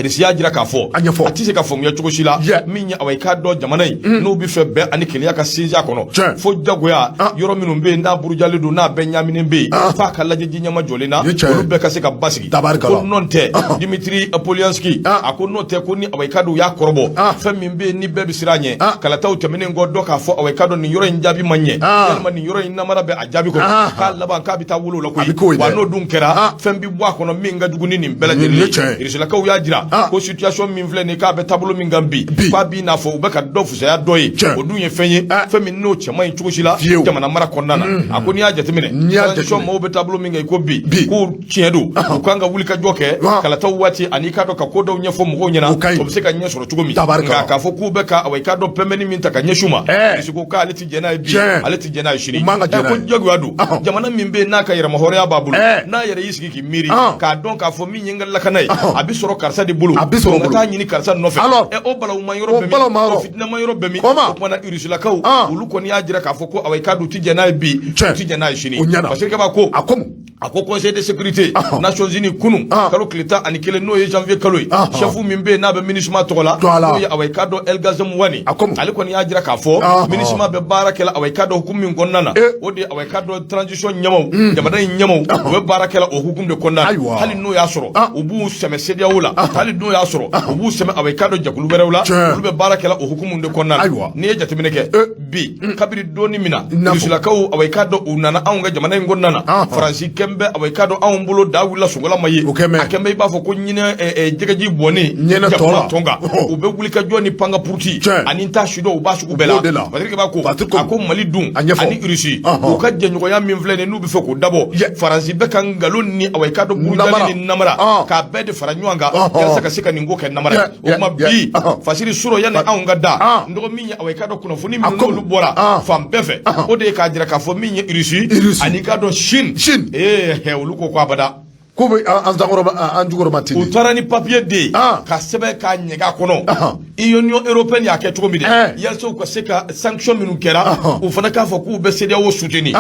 Russie y'a jira k'a fɔ a tɛ se ka faamuya cogo si la, min ye, awa, i k'a dɔn jamana in n'u bɛ fɛ bɛn ani kelenya ka sinsin a kɔnɔ, fo jagoya yɔrɔ minnu bɛ yen n'a burujalen don, n'a bɛɛ ɲaaminen bɛ yen, f'a ka lajɛ ji ɲɛma jɔlen na, olu bɛɛ ka se ka basigi. Ko n'o tɛ, Dimitri Polianski a ko n'o tɛ ko ni, awa, i k'a dɔn u y'a kɔrɔbɔ fɛn min bɛ yen ni bɛɛ bɛ siran a ɲɛ, kalataw tɛmɛnen kɔ, dɔ k'a fɔ, awa, i k'a dɔn nin yɔrɔ in jaabi ma ɲɛ, walima nin yɔrɔ in namara bɛ a jaabi kɔnɔ, k'a laban k'a bɛ taa wolo la koyi. Wa n'o dun kɛra, fɛn bɛ bɔ a kɔnɔ min ka jugu ni nin bɛɛ lajɛlen ye. Rusilakaw y'a jira ko situation min filɛ nin ye, k'a bɛ taabolo min kan bi, k'a b'i n'a fɔ u bɛ ka dɔ fisaya dɔ ye, o dun ye fɛn ye, fɛn min n'o cɛ man ɲi cogo si la jamana mara kɔnɔna na. A ko n'i y'a jateminɛ, transition mɔgɔw bɛ taabolo min kan i ko bi, k'o tiɲɛ don, u kan ka wuli ka jɔ kɛ kalataw waati ani i k'a dɔn ka ko dɔw ɲɛfɔ mɔgɔw ɲɛna, o bɛ se ka ɲɛ sɔrɔ cogo min. Nka k'a fɔ k'u bɛ ka, awa, i k'a dɔn pɛnpɛnni min ta ka ɲɛsin u ma, Russie ko k'ale ti jɛn n'a ye bi, ale ti jɛn n'a ye sini. Ko jagoya don, jamana min bɛ yen n'a ka yɛrɛmahɔrɔnya b'a bolo, n'a yɛrɛ y'i sigi k'i miiri k'a dɔn k'a fɔ min ye n ka lakana ye, a bɛ sɔrɔ karisa de bolo, a bɛ sɔrɔ ka taa ɲini karisa nɔfɛ, o balawuma yɔrɔ bɛ min, o fitinama yɔrɔ bɛ min? O kumana Rusilakaw, olu kɔni y'a jira k'a fɔ ko, awa, i k'a dɔn u ti jɛn n'a ye bi, u ti jɛn n'a ye sini. Parce que kaba ko a ko A ko Conseil de sécurité Nations Unies kunun kalo tile 11, n'o ye janvier kalo ye, chef min bɛ yen n'a bɛ MINUSMA tɔgɔ la, n'o ye, awa, i k'a dɔn, Elgazem Wani, ale kɔni y'a jira k'a fɔ MINUSMA bɛ baara kɛla, awa, i k'a dɔn, hukumu min kɔnɔna na, o de ye, awa, i k'a dɔn, transition ɲɛmaw, jamana in ɲɛmaw, u bɛ baara kɛla o hukumu de kɔnɔna na. Hali n'o y'a sɔrɔ u b'u sɛmɛ CEDEAO la, hali n'o y'a sɔrɔ u b'u sɛmɛ, awa, i k'a dɔn, jɛkulu wɛrɛw la, olu bɛ baara kɛla o hukumu de kɔnɔna na. N'i ye jateminɛ kɛ bi, kabiri donni min na Rusilakaw, awa, i k'a dɔn, u nana anw ka jamana in kɔnɔna na, Faransi kɛn bɛ, awa, i k'a dɔn, anw bolo da wulila sogola ma ye, a kɛn bɛ i b'a fɔ ko ɲinɛ jɛgɛji bɔnnen jakuma tɔn kan. U bɛ wuli ka jɔ ni panga puruti ani ta sidɔn, u b'a sugu bɛɛ la. Patrick b'a ko a ko Mali dun ani Rusi, u ka jɛɲɔgɔnya min filɛ nin, n'u bɛ fɛ k'o dabɔ, Faransi bɛ ka nkalon ni, awa, i k'a dɔn, burujali ni namara k'a bɛɛ de fara ɲɔgɔn kan walasa ka se ka nin ko kɛ namara ye. O tuma bi Fasiri sɔrɔ yanni anw ka da n dɔgɔ min ye, awa, i k'a dɔn, kunnafoni minnu n'olu bɔra fan bɛɛ fɛ, o de ye k'a jira k'a fɔ min ye Russie ani k'a dɔn Chine, ee, olu ko ko abada. Ko bɛ an sankɔrɔma, an jukɔrɔma ten. U taara ni papier de ye ka sɛbɛn k'a ɲɛgɛn a kɔnɔ. Union européenne y'a kɛ cogo min dɛ, yalisa u ka se ka sanction minnu kɛra, u fana k'a fɔ k'u bɛ CEDEAO soutenir.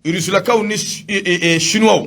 Rusilakaw ni Chinois,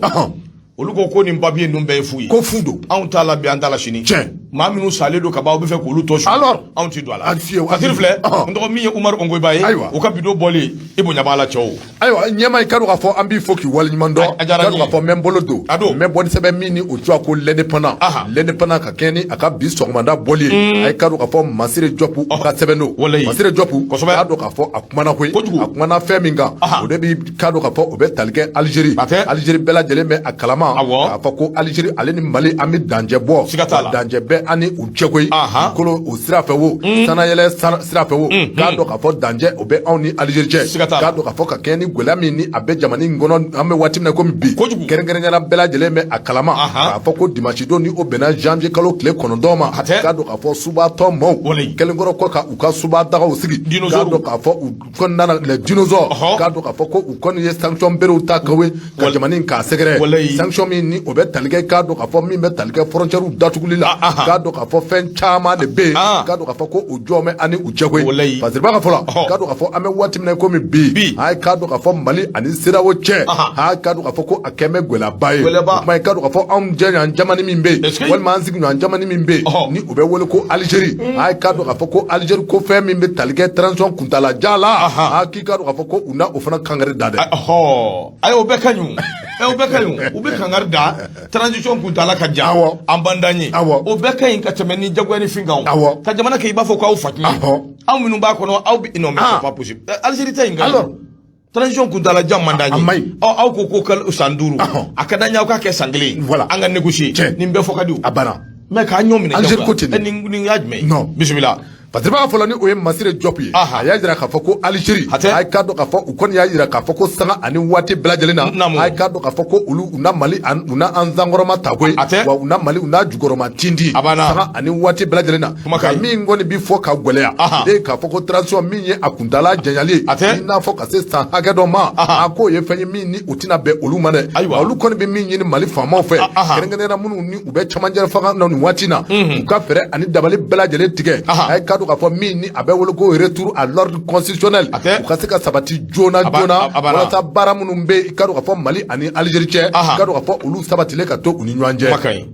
olu ko ko nin papier ninnu bɛɛ ye fu ye. Ko fu don. Anw t'a la bi, an t'a la sini. Maa minnu salen don ka ban, aw bɛ fɛ k'olu tɔ su. Alors, anw ti don a la. Fasiri filɛ, n dɔgɔ min ye Umaru Ongoyiba ye, u ka bidon bɔlen, i bonya b'a la cɛw. Ayiwa, ɲɛma, i ka dɔn k'a fɔ an b'i fo k'i waleɲuman dɔn. A diyara n ye. K'a fɔ n bɛ n bolo don. A don. N bɛ bɔ ni sɛbɛn min ni o tɔgɔ ko L'Indépendant. L'Indépendant ka kɛɲɛ ni a ka bi sɔgɔmada bɔli ye, a ye k'a dɔn k'a fɔ Masire Jɔpu ka sɛbɛn don. Masire Jɔpu, k'a dɔn k'a fɔ a kumana koyi. A kumana fɛn min kan, o de bi k'a dɔn k'a fɔ o bɛ tali kɛ Algérie. Algérie bɛɛ lajɛlen bɛ a kalama k'a fɔ ko Algérie ale ni Mali, an bɛ dancɛ bɔ. Dancɛ bɛ an ni u cɛ koyi. Kolo o sira fɛ wo, sanayɛlɛ sira fɛ wo, k'a dɔn k'a fɔ dancɛ o bɛ anw ni Algérie cɛ. K'a dɔn k'a fɔ ka kɛɲɛ ni gɛlɛya min ni a bɛ jamana in kɔnɔ, an bɛ waati min na komi bi, kɛrɛnkɛrɛnnenya la, bɛɛ lajɛlen bɛ a kalama k'a fɔ ko dimanche don ni o bɛnna janvier kalo tile 9 ma, k'a dɔn k'a fɔ subatɔ maaw kɛlenkɔrɔ kɔ ka u ka subadagaw sigi, k'a dɔn k'a fɔ u kɔni nana les dinosaures, k'a dɔn k'a fɔ ko u kɔni ye sanction berew ta ka ka jamana in k'a sɛgɛrɛ, sanction min ni o bɛ tali kɛ, k'a dɔn k'a fɔ min bɛ tali kɛ frontière datuguli la, k'a dɔn k'a fɔ fɛn caman de bɛ yen, k'a dɔn k'a fɔ ko o jɔ bɛ an ni u cɛ koyi. Parce que b'a ka fɔ la, k'a dɔn k'a fɔ an bɛ waati min na komi bi, a ye k'a dɔn k'a fɔ Mali ani CEDEAO cɛ, a ye k'a dɔn k'a fɔ ko a kɛn bɛ gɛlɛyaba ye. O kuma, k'a dɔn k'a fɔ anw jɛ ɲɔgɔn jamana min bɛ yen, walima an sigiɲɔgɔn jamana min bɛ yen ni u bɛ wele ko Algérie, a ye k'a dɔn k'a fɔ ko Algérie ko fɛn min bɛ tali kɛ transition kuntala jan la, a k'i k'a dɔn k'a fɔ ko u na o fana kankari da dɛ. Ayi, o bɛɛ ka ɲi, o bɛɛ ka ɲi. U bɛ kankari da transition kuntala ka jan, an bandan ye, o bɛɛ ka ɲi ka tɛmɛ ni jagoya ni fin kan, ka jamana kɛ i b'a fɔ k'aw fa tiɲɛ, anw minnu b'a kɔnɔ, aw bi. Non, mais c'est pas possible. Algérie ta in ka ɲi, transition kuntala jan man d'an ye. Ɔ, aw ko ko kalo san 5, a ka d'an ye aw k'a kɛ san 1, an ka négocier. Nin bɛɛ fɔ ka di o. A banna. Mais k'a ɲɔ minɛ. Algérie ko ten. Nin y'a jumɛn ye? Non. Bisimila. Parce que b'a fɔlɔ ni o ye Masire Jɔpu ye, a y'a jira k'a fɔ ko Algérie, a ye k'a dɔn k'a fɔ u kɔni y'a jira k'a fɔ ko sanga ani waati bɛɛ lajɛlen na, a ye k'a dɔn k'a fɔ ko olu u na Mali, u na an sankɔrɔma ta koyi, wa u na Mali, u n'a jukɔrɔma tindi sanga ani waati bɛɛ lajɛlen na. Nka min kɔni bi fɔ ka gɛlɛya, o de ye k'a fɔ ko transition min ye a kuntala janyali ye, i n'a fɔ ka se san hakɛ dɔ ma, a k'o ye fɛn ye min ni u tɛna bɛn olu ma dɛ. Olu kɔni bɛ min ɲini Mali faamaw fɛ, kɛrɛnkɛrɛnnenya la minnu ni u bɛ cɛmancɛ fanga na nin waati na, u ka fɛɛrɛ ani dabali bɛɛ lajɛlen tigɛ, a ye k'a dɔn k'a fɔ min ni a bɛ wele ko retour à l'ordre constitutionnel, u ka se ka sabati joona joona, walasa baara minnu bɛ yen, i k'a dɔn k'a fɔ Mali ani Algérie cɛ, i k'a dɔn k'a fɔ olu sabatilen ka to u ni ɲɔgɔn cɛ.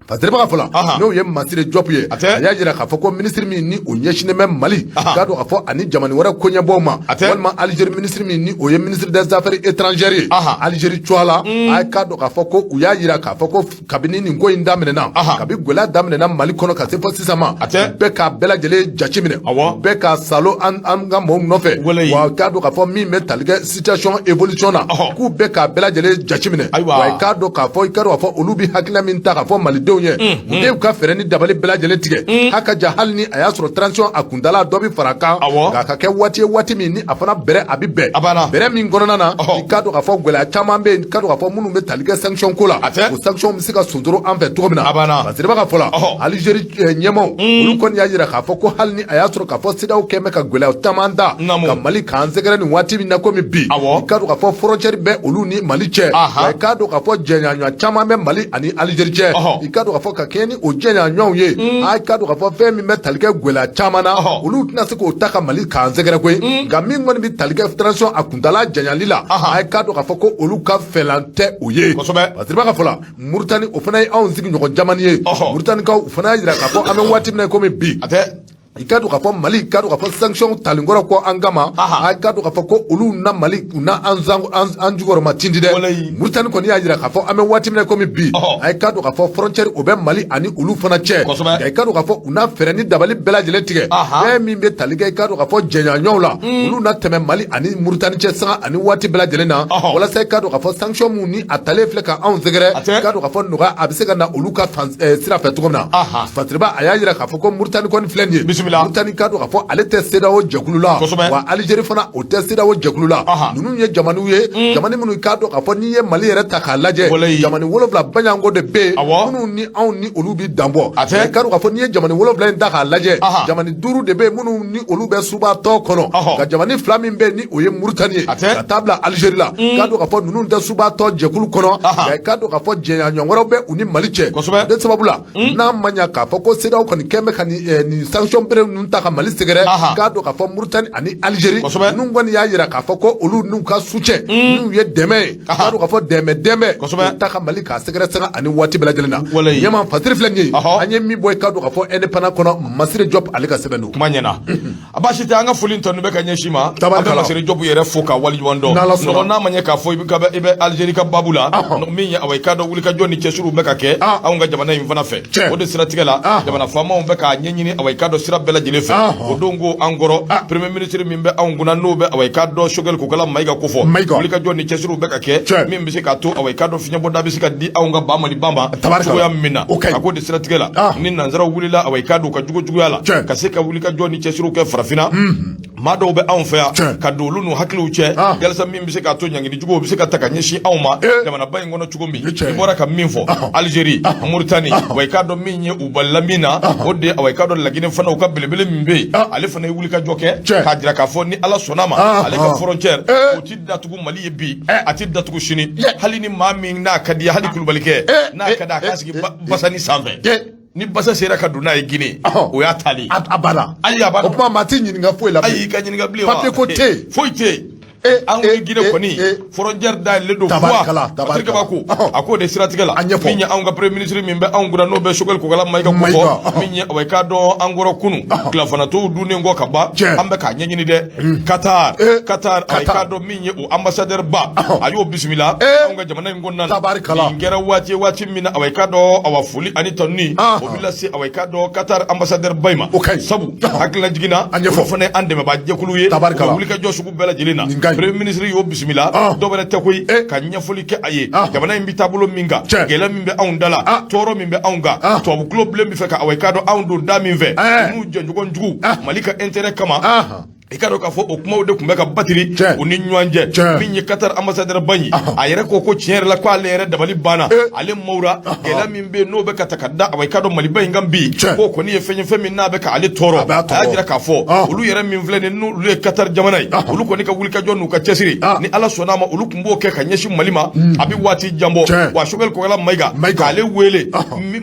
Fasiribaga fɔlɔ, n'o ye Masire Jɔpu ye, a y'a jira k'a fɔ ko minisiri min ni o ɲɛsinnen bɛ Mali, k'a dɔn k'a fɔ ani jamana wɛrɛ koɲɛbɔw ma, walima Algérie minisiri min ni o ye ministre des Affaires étrangères ye Algérie cogoya la, a ye k'a dɔn k'a fɔ ko u y'a jira k'a fɔ ko kabini nin ko in daminɛna, kabi gɛlɛya daminɛna Mali kɔnɔ ka se fɔ sisan ma, bɛɛ k'a bɛɛ lajɛlen jateminɛ, bɛɛ ka salo an ka maaw nɔfɛ, wa k'a dɔn k'a fɔ min bɛ tali kɛ situation évolution na, k'u bɛɛ k'a bɛɛ lajɛlen jateminɛ, wa i k'a dɔn k'a fɔ i k'a dɔn k'a fɔ olu bɛ hakilina min ta k'a fɔ malidenw ye, u de ka fɛɛrɛ ni dabali bɛɛ lajɛlen tigɛ h'a ka ja, hali ni a y'a sɔrɔ transition a kuntala dɔ bɛ fara kan, nka ka kɛ waati ye, waati min ni a fana bɛrɛ a bɛ bɛn bɛrɛ min kɔnɔna na, i k'a dɔn k'a fɔ gɛlɛya caman bɛ yen, i k'a dɔn k'a fɔ minnu bɛ tali kɛ sanction ko la, o sanction bɛ se ka sonsoro an fɛ cogo min na. Fasiriba ka fɔ la, Algérie ɲɛmaaw, olu kɔni y'a jira k'a fɔ ko hali ni a y'a sɔrɔ k'a fɔ CEDEAO kɛn bɛ ka gɛlɛya caman da ka Mali k'an sɛgɛrɛ nin waati min na komi bi, i k'a dɔn k'a fɔ frontière bɛ olu ni Mali cɛ, wa i k'a dɔn k'a fɔ jɛɲɔgɔnya caman bɛ Mali ani Algérie cɛ, i k'a dɔn. dɔn k'a fɔ ka kɛɲɛ ni o jɛɲɔgɔnw ye, a k'a dɔn k'a fɔ fɛn min bɛ tali kɛ gɛlɛya caman na, olu tɛna se k'o ta ka Mali k'an sɛgɛrɛ koyi. Nka min kɔni bɛ tali kɛ transition a kuntala janyali la, a k'a dɔn k'a fɔ ko olu ka fɛlan tɛ o ye. Fasiriba ka fɔ la, Mauritanie, o fana ye anw sigiɲɔgɔn jamana ye. Mauritaniekaw, u fana y'a jira k'a fɔ an bɛ waati min na i komi bi, i k'a dɔn k'a fɔ Mali, i k'a dɔn k'a fɔ sanction talinkɔrɔ kɔ an kama, a k'a dɔn k'a fɔ ko olu na Mali, u na an an jukɔrɔma tindi dɛ. Mauritanie kɔni y'a jira k'a fɔ an bɛ waati min na komi bi, a k'a dɔn k'a fɔ frontière o bɛ Mali ani olu fana cɛ. Nka i k'a dɔn k'a fɔ u na fɛɛrɛ ni dabali bɛɛ lajɛlen tigɛ, fɛn min bɛ tali kɛ, i k'a dɔn k'a fɔ jɛɲɔgɔnw la, olu na tɛmɛ Mali ani Mauritanie cɛ sanga ani waati bɛɛ lajɛlen na, walasa i k'a dɔn k'a fɔ sanction mun ni a talen filɛ ka anw sɛgɛrɛ, i k'a dɔn k'a fɔ nɔgɔya a bɛ se ka na olu ka fan sira fɛ cogo min na. Fasiriba, a y'a jira k'a fɔ ko Mauritanie kɔni filɛ nin ye, Mauritanie, k'a dɔn k'a fɔ ale tɛ CEDEAO jɛkulu la, wa Algérie fana, o tɛ CEDEAO jɛkulu la. Ninnu ye jamanaw ye, jamana minnu, i k'a dɔn k'a fɔ n'i ye Mali yɛrɛ ta k'a lajɛ, jamana 7 baɲanko de bɛ yen minnu ni anw ni olu bɛ danbɔ. I k'a dɔn k'a fɔ n'i ye jamana 7 in ta k'a lajɛ, jamana 5 de bɛ yen minnu ni olu bɛ subatɔ kɔnɔ, nka jamana 2 min bɛ yen ni o ye Mauritanie ye ka taa bila Algérie la, k'a dɔn k'a fɔ ninnu tɛ subatɔ jɛkulu kɔnɔ. Nka i k'a dɔn k'a fɔ jɛɲɔgɔn wɛrɛw bɛ u ni Mali cɛ. O de sababu la, n'a ma ɲa k'a fɔ ko CEDEAO kɔni kɛn bɛ ka nin sanction bere ninnu ta ka Mali sɛgɛrɛ, k'a dɔn k'a fɔ Mauritanie ani Algérie ninnu kɔni y'a jira k'a fɔ ko olu n'u ka soutien n'u ye dɛmɛ ye, k'a dɔn k'a fɔ dɛmɛ u ta ka Mali k'a sɛgɛrɛ sanga ani waati bɛɛ lajɛlen na. Ɲɛma, Fasiri filɛ nin ye, an ye min bɔ, i k'a dɔn k'a fɔ Indépendant kɔnɔ, Masire Diop ale ka sɛbɛn don. Kuma ɲɛna, a baasi tɛ. An ka foli tɔ bɛ ka ɲɛsin ma, an bɛ Masire Diop yɛrɛ fo ka waleɲuman dɔn. Nɔgɔ n'a ma ɲɛ k'a fɔ i bɛ Algérie ka baabu la, min ye awa, i k'a dɔn wulikajɔ ni cɛsiriw bɛ ka kɛ anw ka jamana in fana fɛ. O de siratigɛ la, jamana faamaw bɛ k'a ɲɛɲini, awa, i k'a dɔn sira bɛɛ lajɛlen fɛ. O don ko an kɔrɔ premier ministre min bɛ anw kunna, n'o bɛ, awa, i k'a dɔn Choguel Kokala Mayiga ko fɔ, wulikajɔ ni cɛsiriw bɛ ka kɛ min bɛ se k'a to, awa, i k'a dɔn fiɲɛbɔda bɛ se ka di anw ka ba Maliba ma cogoya min na. A ko de siratigɛ la, ni nanzaraw wulila, awa, i k'a dɔn u ka jugu juguya la, ka se ka wulikajɔ ni cɛsiriw kɛ farafinna, maa dɔw bɛ anw fɛ yan ka don olu n'u hakiliw cɛ, yalasa min bɛ se k'a to ɲangini juguw bɛ se ka ta ka ɲɛsin anw ma jamanaba in kɔnɔ cogo min. I bɔra ka min fɔ, Algérie, Mauritanie, wa i k'a dɔn min ye u balila min na, o de, awa, i k'a dɔn Laginɛ fana, u ka belebele min bɛ yen, ale fana ye wulikajɔ kɛ k'a jira k'a fɔ ni Ala sɔnna ma, ale ka frontière o ti datugu Mali ye bi, a ti datugu sini. Hali ni maa min n'a ka di ye, hali kulubalikɛ n'a ka di a k'a sigi basani sanfɛ, ni basa sera ka don n'a ye Guinée, o y'a taalen. A banna. Ayi, a banna. O tuma maa t'i ɲininka foyi la. Ayi, i ka ɲininka bilen wa? Papier ko tɛ yen. Foyi tɛ yen. An ko Guinée kɔni, frontière dayɛlɛlen don. Tabarikala. Patrick Kabako a k'o de siratigɛ la, min ye anw ka premier ministre min bɛ anw kunna, n'o bɛ Choguel Kokala Mayiga ko fɔ, min ye, awa, i k'a dɔn an kɔrɔ kunun tilafanatow dunnen kɔ ka ban, an bɛ k'a ɲɛɲini dɛ. Qatar, Qatar, awa, i k'a dɔn min ye o ambassadeur ba, a y'o bisimila anw ka jamana in kɔnɔna na. Nin kɛra waati waati min na, awa, i k'a dɔn, awa, foli ani tanuni o bɛ lase, awa, i k'a dɔn Qatar ambassadeur ba in ma, sabu hakilina jiginna, olu fana ye an dɛmɛbaa jɛkulu ye, u bɛ wulikajɔ sugu bɛɛ lajɛlen na. Premier ministre y'o bisimila, dɔw wɛrɛ tɛ koyi, ka ɲɛfɔli kɛ a ye jamana in bɛ taabolo min kan, gɛlɛya min bɛ anw da la, tɔɔrɔ min bɛ anw kan, tubabu tulo bilen bɛ fɛ ka, awa, i k'a dɔn anw don da min fɛ, n'u jɛɲɔgɔn jugu Mali ka intérêt kama. I ka dɔn k'a fɔ o kumaw de tun bɛ ka batiri u ni ɲɔgɔn cɛ. Min ye Qatar ambassadeur ba in, a yɛrɛ ko ko tiɲɛ yɛrɛ la, k'ale yɛrɛ dabali banna, ale mawura gɛlɛya min bɛ yen n'o bɛ ka ta ka da, awa, i ka dɔn Maliba in kan bi, k'o kɔni ye fɛn ye, fɛn min n'a bɛ k'ale tɔɔrɔ. A y'a jira k'a fɔ olu yɛrɛ min filɛ nin, n'olu ye Qatar jamana ye, olu kɔni ka wulikajɔ n'u ka cɛsiri, ni Ala sɔnna a ma, olu tun b'o kɛ ka ɲɛsin Mali ma a bɛ waati jan bɔ. Wa Choguel Kokala Mayiga, k'ale wele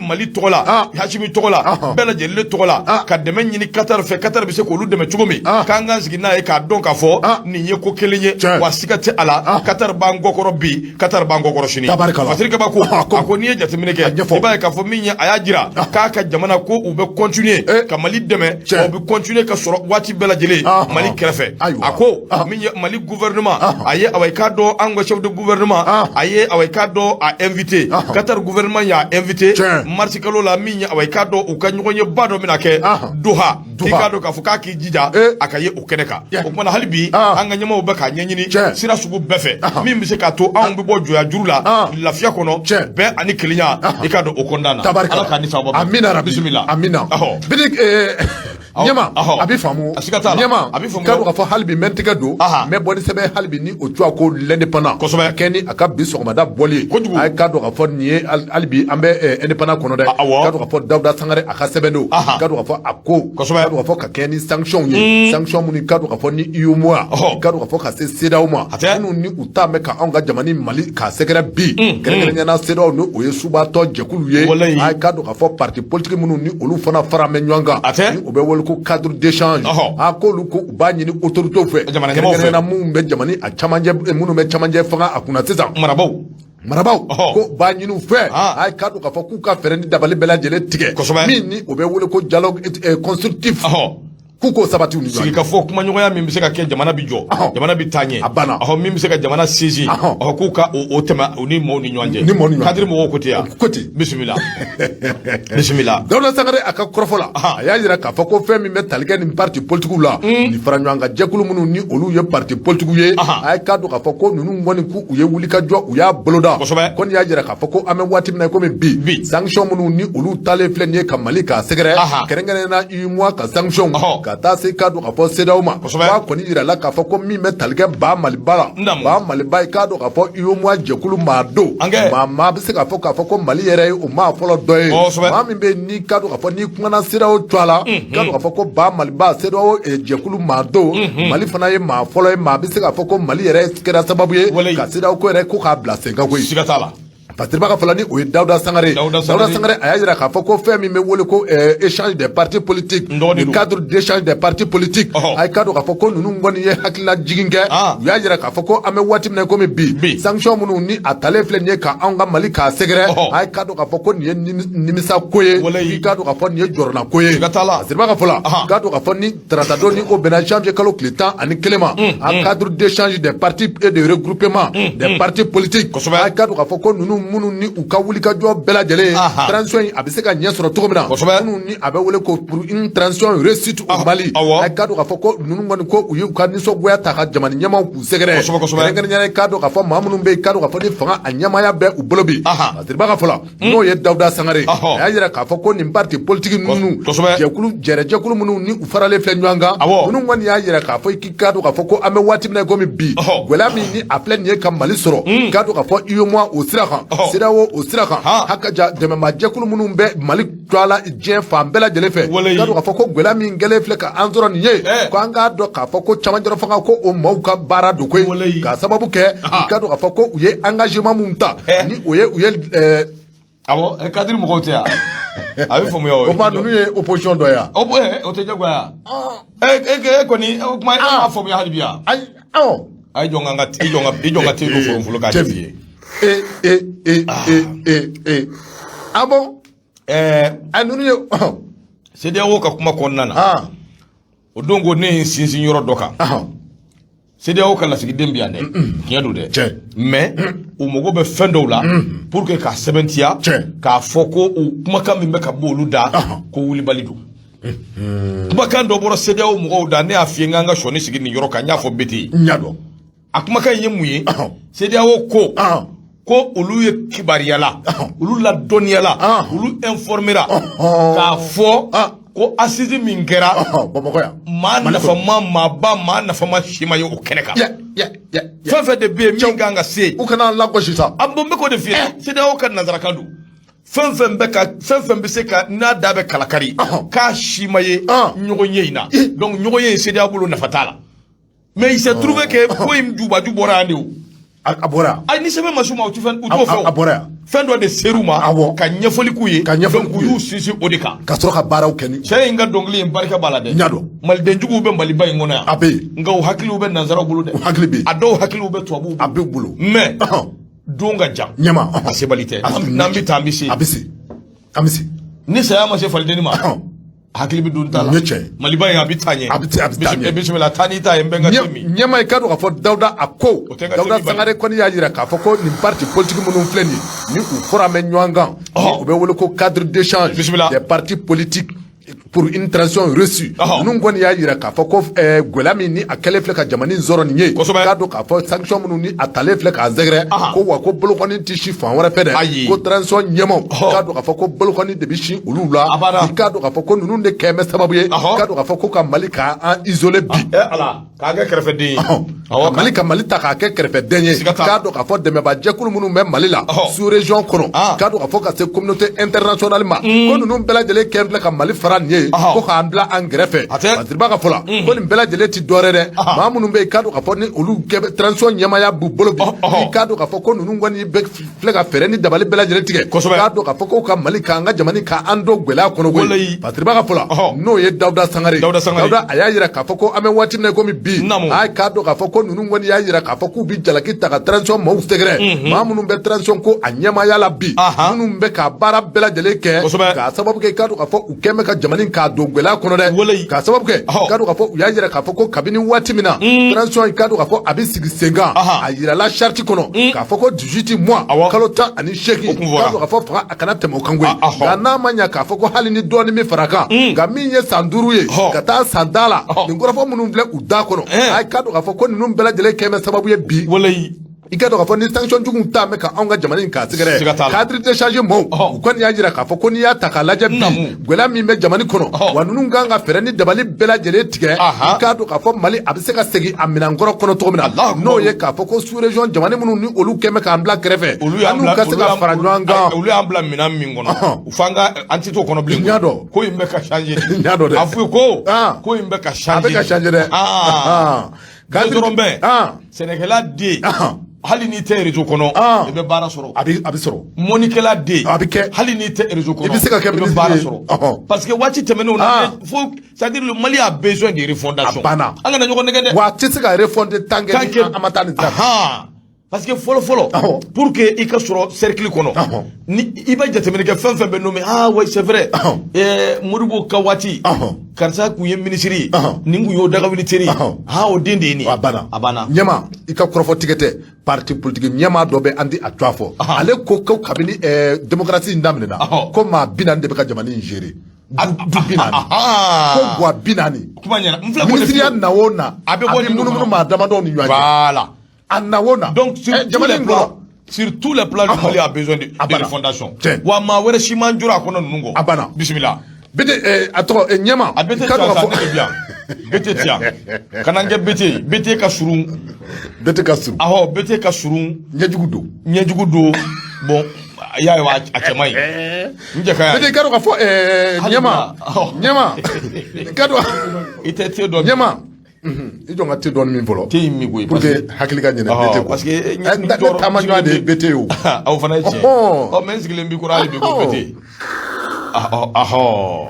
Mali tɔgɔ la, Hasimi tɔgɔ la, bɛɛ lajɛlen tɔgɔ la, ka dɛmɛ ɲini Qatar fɛ, Qatar bɛ se k'olu dɛmɛ cogo min, k'an k'an sigi n'a ye k'a dɔn k'a fɔ nin ye ko kelen ye. Wa siga tɛ a la, Qatar b'an kɔkɔrɔ bi, Qatar b'an kɔkɔrɔ sini. Fasiri Kabako a ko n'i ye jateminɛ kɛ, i b'a ye k'a fɔ min ye, a y'a jira k'a ka jamana ko u bɛ continuer ka Mali dɛmɛ, wa u bɛ continuer ka sɔrɔ waati bɛɛ lajɛlen Mali kɛrɛfɛ. A ko min ye Mali gouvernement, a ye, awa, i k'a dɔn an ka chef de gouvernement, a ye, awa, i k'a dɔn a invité, Qatar gouvernement y'a invité mars kalo la, min ye, awa, i k'a dɔn u ka ɲɔgɔn ye ba dɔ bɛna kɛ Doha. I k'a dɔn k'a fɔ k'a k'i jija a ka ye o kɛnɛ kan. O kumana, hali bi an ka ɲɛmaaw bɛ k'a ɲɛɲini sira sugu bɛɛ fɛ min bɛ se k'a to anw bɛ bɔ jɔnya juru la lafiya kɔnɔ, bɛn ani kelenya, i k'a dɔn o kɔnɔna na. Ala k'a ni sababa. Amina rabi. Bisimila. Amina. Bidik. Ɲɛma, a bɛ faamu. A siga t'a la. Ɲɛma, a bɛ faamu. K'a dɔn k'a fɔ hali bi n bɛ n tɛgɛ don, n bɛ bɔ ni sɛbɛn hali bi ni o tɔgɔ ko L'Indépendant. Ka kɛ ni a ka bi sɔgɔmada bɔli ye. Kojugu. A ye k'a dɔn k'a fɔ nin ye hali bi an bɛ Indépendant kɔnɔ dɛ. K'a dɔn k'a fɔ Dawuda Sangare a ka sɛbɛn don. K'a dɔn k'a fɔ a ko. K'a dɔn k'a fɔ ka kɛ ni sanction ye. Sanction minnu k'a dɔn k'a fɔ ni UEMOA. K'a dɔn k'a fɔ ka se CEDEAO ma. Minnu ni u ta bɛ ka anw ka jamana Mali k'a sɛgɛrɛ bi. Kɛrɛnkɛrɛnnenya la CEDEAO ni o ye subatɔ jɛkulu ye. A ye k'a dɔn k'a fɔ parti politique minnu ni olu fana fara bɛ ɲɔgɔn kan. Ni o bɛ wele ko cadre d'échange. A k'olu ko u b'a ɲini autorités fɛ. Kɛrɛnkɛrɛnnenya minnu bɛ jamana a camancɛ, minnu bɛ camancɛ fanga a kunna sisan. Marabaw. Ko b'a ɲini u fɛ, a ye k'a dɔn k'a fɔ k'u ka fɛɛrɛ ni dabali bɛɛ lajɛlen tigɛ. Min ni o bɛ wele ko dialogue constructif. K'u k'o sabati u ni ɲɔgɔn cɛ. Sigikafɔ, kumaɲɔgɔnya min bɛ se ka kɛ jamana bi jɔ, jamana bi taa ɲɛ. A banna. Min bɛ se ka jamana sinsin. K'u ka o tɛmɛ u ni maaw ni ɲɔgɔn cɛ. Ni maaw ni ɲɔgɔn cɛ. Cadre mɔgɔw ko ten yan. Ko ten. Bisimila, bisimila. Dawuda Sangare a ka kɔrɔfɔ la, a y'a jira k'a fɔ ko fɛn min bɛ tali kɛ nin parti politique la, nin fara ɲɔgɔn kan jɛkulu minnu ni olu ye parti politique ye, a ye k'a dɔn k'a fɔ ko ninnu kɔni k'u ye wulikajɔ u y'a boloda. Kɔni y'a jira k'a fɔ ko an bɛ waati min na komi bi, sanction minnu ni olu talen filɛ nin ye ka Mali k'a sɛgɛrɛ, kɛrɛnkɛrɛnnenya la UEMOA ka sanction, ka taa se k'a dɔn k'a fɔ CEDEAO ma. K'a kɔni jirala k'a fɔ ko min bɛ tali kɛ ba Maliba la, ba Maliba ye k'a dɔn k'a fɔ UEMOA jɛkulu maa don, maa bɛ se k'a fɔ k'a fɔ ko Mali yɛrɛ ye o maa fɔlɔ dɔ ye, maa min bɛ ni k'a dɔn k'a fɔ n'i kumana CEDEAO tɔgɔ la, k'a dɔn k'a fɔ ko ba Maliba CEDEAO jɛkulu maa don, Mali fana ye maa fɔlɔ ye, maa bɛ se k'a fɔ ko Mali yɛrɛ kɛra sababu ye ka CEDEAO ko yɛrɛ ko k'a bila sen kan koyi. Siga t'a la. Fasiriba ka fɔla ni o ye Dawuda Sangare. Dawuda Sangare a y'a jira k'a fɔ ko fɛn min bɛ wele ko échange des partis politiques, le cadre d'échange des partis politiques, a ye k'a dɔn k'a fɔ ko ninnu kɔni ye hakilila jigin kɛ. U y'a jira k'a fɔ ko an bɛ waati min na komi bi, sanction minnu ni a talen filɛ nin ye ka anw ka Mali k'a sɛgɛrɛ, a ye k'a dɔn k'a fɔ ko nin ye nimisa ko ye, k'i k'a dɔn k'a fɔ nin ye jɔrɔna ko ye. Fasiriba ka fɔla, k'a dɔn k'a fɔ ni tarata don ni o bɛnna janvier kalo tile 11 ma, a cadre d'échange des partis et de regroupement des partis politiques, a ye k'a dɔn k'a fɔ ko ninnu minnu ni u ka wulikajɔ bɛɛ lajɛlen ye transition in a bɛ se ka ɲɛ sɔrɔ cogo min na, minnu ni a bɛ wele ko pour une transition réussite au Mali, a ye k'a dɔn k'a fɔ ko ninnu kɔni ko u y'u ka nisɔngoya ta ka jamana ɲɛmaaw k'u sɛgɛrɛ, kɛrɛnkɛrɛnnenya la k'a dɔn k'a fɔ maa minnu bɛ yen k'a dɔn k'a fɔ ni fanga a ɲɛmaaya bɛ u bolo bi. Fasiriba ka fɔ la, n'o ye Dawuda Sangare, a y'a jira k'a fɔ ko nin parti politique ninnu, jɛkulu jɛrɛjɛkulu minnu ni u faralen filɛ ɲɔgɔn kan, ninnu kɔni y'a jira k'a fɔ k'i k'a dɔn k'a fɔ ko an bɛ waati min na komi bi, gɛlɛya min ni a filɛ nin ye ka Mali sɔrɔ, k'a dɔn k'a fɔ UEMOA o sira kan, CEDEAO o sira kan, haka ja dɛmɛmajɛkulu minnu bɛ Mali to la diɲɛ fan bɛɛ lajɛlen fɛ, k'a dɔn k'a fɔ ko gɛlɛya min kɛlen filɛ ka an sɔrɔ nin ye, ko an k'a dɔn k'a fɔ ko camancɛrɔ fanga ko o maaw ka baara don koyi, k'a sababu kɛ k'a dɔn k'a fɔ ko u ye engagement mun ta ni o ye u ye. Awɔ, cadre mɔgɔw tɛ yan, a bɛ faamuya o. O tuma ninnu ye opposition dɔ ye yan. O o tɛ jagoya e e e kɔni o kuma e m'a faamuya hali bi yan. Ayi, awɔ. A ye jɔ n ka i jɔ n ka i jɔ n ka te don forofolo k'a ɲɛf'i ye. E e e e e e, ah bon. A ninnu ye. CEDEAO ka kuma kɔnɔna na, o don ko ne ye n sinsin yɔrɔ dɔ kan. CEDEAO ka lasigiden bɛ yan dɛ, tiɲɛ don dɛ, mais u mago bɛ fɛn dɔw la pour que k'a sɛbɛntiya k'a fɔ ko u kumakan min bɛ ka bɔ olu da ko wulibali don. Kumakan dɔ bɔra CEDEAO mɔgɔw da, ne y'a f'i ye n k'an ka sɔnni sigi nin yɔrɔ kan, n y'a fɔ BT ye. N y'a dɔn. A kumakan in ye mun ye? CEDEAO ko ko olu ye kibaruyala, olu ladɔnniyala, olu informera k'a fɔ ko assise min kɛra Bamakɔ yan, maa nafama, maaba, maa nafama si ma ye o kɛnɛ kan. Fɛn fɛn de bɛ yen min kan ka se. U kana lagosi sa. A bon, n bɛ k'o de f'i ye, CEDEAO ka nanzarakan don. Fɛn fɛn bɛ ka fɛn fɛn bɛ se ka n'a da bɛ kalakari k'a si ma ye ɲɔgɔn ye in na, donc ɲɔgɔn ye in CEDEAO bolo nafa t'a la. Mais il s'est trouvé que ko in jubaju bɔra yan de o. A bɔra yan. Ayi, ni sɛbɛn ma s'u ma, u ti fɛn, u t'o fɛ o. A bɔra yan. Fɛn dɔ de ser'u ma. Ka ɲɛfɔli k'u ye. Ka ɲɛfɔli k'u ye. U y'u sinsin o de kan. Ka sɔrɔ ka baaraw kɛ ni. Cɛ in ka dɔnkili in barika b'a la dɛ. N y'a dɔn. Malidenjuguw bɛ Maliba in kɔnɔ yan. A bɛ yen. Nka u hakiliw bɛ nanzaraw bolo dɛ. U hakili bɛ yen. A dɔw hakiliw bɛ tubabuw bolo. A b'u bolo. Mais don ka jan. Ɲɛma. A sebali tɛ. N'an bɛ taa, an bɛ se. A bɛ se. An bɛ se. Ni saya ma se falidenni ma, hakili bɛ don t'a la. Nin ye tiɲɛ ye. Maliba in a bɛ taa ɲɛ. A bɛ taa ɲɛ. Bisimila, taa n'i ta ye, n bɛ n ka te min. Ɲɛma, i ka dɔn k'a fɔ Dawuda a ko Dawuda Sangare kɔni y'a jira k'a fɔ ko nin parti politique minnu filɛ nin ye, ni u fɔra mɛn ɲɔgɔn kan, ni u bɛ wele ko cadre d'échange des partis politiques, pour une transition réussie. Ninnu kɔni y'a jira k'a fɔ ko gɛlɛya min ni a kɛlen filɛ ka jamana in sɔrɔ nin ye, k'a dɔn k'a fɔ sanction minnu ni a talen filɛ k'a sɛgɛrɛ, ko wa ko bolokɔni tɛ si fan wɛrɛ fɛ dɛ, ko transition ɲɛmaaw, k'a dɔn k'a fɔ ko bolokɔni de bɛ sin olu la. I k'a dɔn k'a fɔ ko ninnu de kɛlen bɛ sababu ye, k'a dɔn k'a fɔ ko ka Mali k'an isoler bi. K'a kɛ kɛrɛfɛden ye. Mali ka Mali ta k'a kɛ kɛrɛfɛden ye. K'a dɔn k'a fɔ dɛmɛbajɛkulu minnu bɛ Mali la sous région kɔnɔ, k'a dɔn k'a fɔ ka se communauté internationale ma, ko ninnu bɛɛ lajɛlen kɛlen filɛ ka Mali fara nin ye, ko k'an bila an kɛrɛfɛ. Fasiriba ka fɔ la, ko nin bɛɛ lajɛlen ti dɔwɛrɛ dɛ, maa minnu bɛ yen, k'a dɔn k'a fɔ ni olu transition ɲɛmaaya b'u bolo bi, i k'a dɔn k'a fɔ ko ninnu kɔni bɛ filɛ ka fɛɛrɛ ni dabali bɛɛ lajɛlen tigɛ, k'a dɔn k'a fɔ ko ka Mali, k'an ka jamana, k'an don gɛlɛya kɔnɔ koyi. Fasiriba ka fɔ la, n'o ye Dawuda Sangare. Dawuda a y'a jira k'a fɔ ko an bɛ waati min na komi bi, a k'a dɔn k'a fɔ ko ninnu kɔni y'a jira k'a fɔ k'u bɛ jalaki ta ka transition maaw sɛgɛrɛ, maa minnu bɛ transition ko a ɲɛmaaya la bi, minnu bɛ ka baara bɛɛ lajɛlen kɛ, k'a sababu kɛ, k'a dɔn k'a fɔ u kɛn bɛ ka jamana k'a don gɛlɛya kɔnɔ dɛ, k'a sababu kɛ, k'a dɔn k'a fɔ u y'a jira k'a fɔ ko kabini waati min na transition, k'a dɔn k'a fɔ a bɛ sigi sen kan, a yirala charte kɔnɔ k'a fɔ ko 18 mois, kalo 18, k'a dɔn k'a fɔ fanga a kana tɛmɛ o kan koyi. Nka n'a ma ɲɛ k'a fɔ ko hali ni dɔɔnin min fara kan, nka min ye san 5 ye ka taa san 10 la, nin kɔrɔfɔ minnu filɛ u da kɔnɔ, a k'a dɔn k'a fɔ ko ninnu bɛɛ lajɛlen kɛn bɛ sababu ye bi, i ka dɔn k'a fɔ ni sanction juguw ta bɛ ka anw ka jamana in k'a sɛgɛrɛ. Cadre d'échange maaw, u kɔni y'a jira k'a fɔ ko n'i y'a ta k'a lajɛ bi, gɛlɛya min bɛ jamana kɔnɔ, wa ninnu kan ka fɛɛrɛ ni dabali bɛɛ lajɛlen tigɛ, i k'a dɔn k'a fɔ Mali a bɛ se ka segin a minɛnkɔrɔ kɔnɔ cogo min na, n'o ye k'a fɔ ko sous région jamana minnu ni olu kɛn bɛ k'an bila kɛrɛfɛ, an n'u ka se ka fara ɲɔgɔn kan. Olu y'an bila minɛn min kɔnɔ, f'an ka an tɛ t'o kɔnɔ bilen. N y'a dɔn. Ko in bɛ ka changer. N y'a dɔn dɛ. A f'u ye ko ko in bɛ ka changer. A bɛ ka changer dɛ. Cadre dɔrɔn bɛ sɛnɛkɛla den, hali n'i tɛ réseau kɔnɔ, i bɛ baara sɔrɔ. A bɛ sɔrɔ. Mɔnikɛla den, a bɛ kɛ. Hali n'i tɛ réseau kɔnɔ, i bɛ se ka kɛ. I bɛ baara sɔrɔ. Parce que waati tɛmɛnenw na, fo, c'est-à-dire le Mali a besoin de refondation. A banna. An kana ɲɔgɔn nɛgɛ dɛ. Wa a tɛ se ka refonder tant que an ma taa nin sira fɛ. Parce que fɔlɔ fɔlɔ, pour que i ka sɔrɔ cercle kɔnɔ, ni i bɛ jateminɛ kɛ, fɛn fɛn bɛ nommé, ah oui, c'est vrai, Modibo ka waati, karisa kun ye ministre ye, nin kun y'o dagawuli teri ye, ah o den de ye nin ye. A banna. A banna. Ɲɛma, i ka kɔrɔfɔ tigɛ tɛ, parti politique ɲɛmaa dɔ bɛ an di a tɔgɔ fɔ, ale ko ko kabini démocratie in daminɛna, ko maa 40 de bɛ ka jamana in gérer. Du 40, ko guwa 40. Kuma ɲɛna, n filɛ. Ministiriya na o na, a bɛ bɔ munumunu maa damadɔw ni ɲɔgɔn cɛ. Voilà. A na o na. Donc sur tous les plans, sur tous les plans, le Mali a besoin de refondation. Wa maa wɛrɛ si man jɔrɔ a kɔnɔ ninnu kɔ. A banna. Bisimila. Bete, a tɔgɔ, ɲɛma. A bete ti yan sa, ne bɛ bi yan. Bete ti yan. Kana n kɛ bete, bete ka surun. Bete ka surun. Ahɔ, bete ka surun. Ɲɛjugu don. Ɲɛjugu don. Bon, i y'a ye wa, a cɛ man ɲi. N cɛ ka ɲi. Bete, i ka dɔn k'a fɔ ɲɛma, ɲɛma, i ka dɔn. I tɛ te dɔn. Ɲɛma, i jɔ n ka te dɔɔni min fɔlɔ. Te in min koyi. Pour que hakili ka ɲinɛ bete kɔ. Parce que ne taama ɲɔgɔn de ye bete ye o. Aw fana ye tiɲɛ. Ɔ mɛ n sigilen b'i kɔrɔ hali bi ko bete. Ahɔ,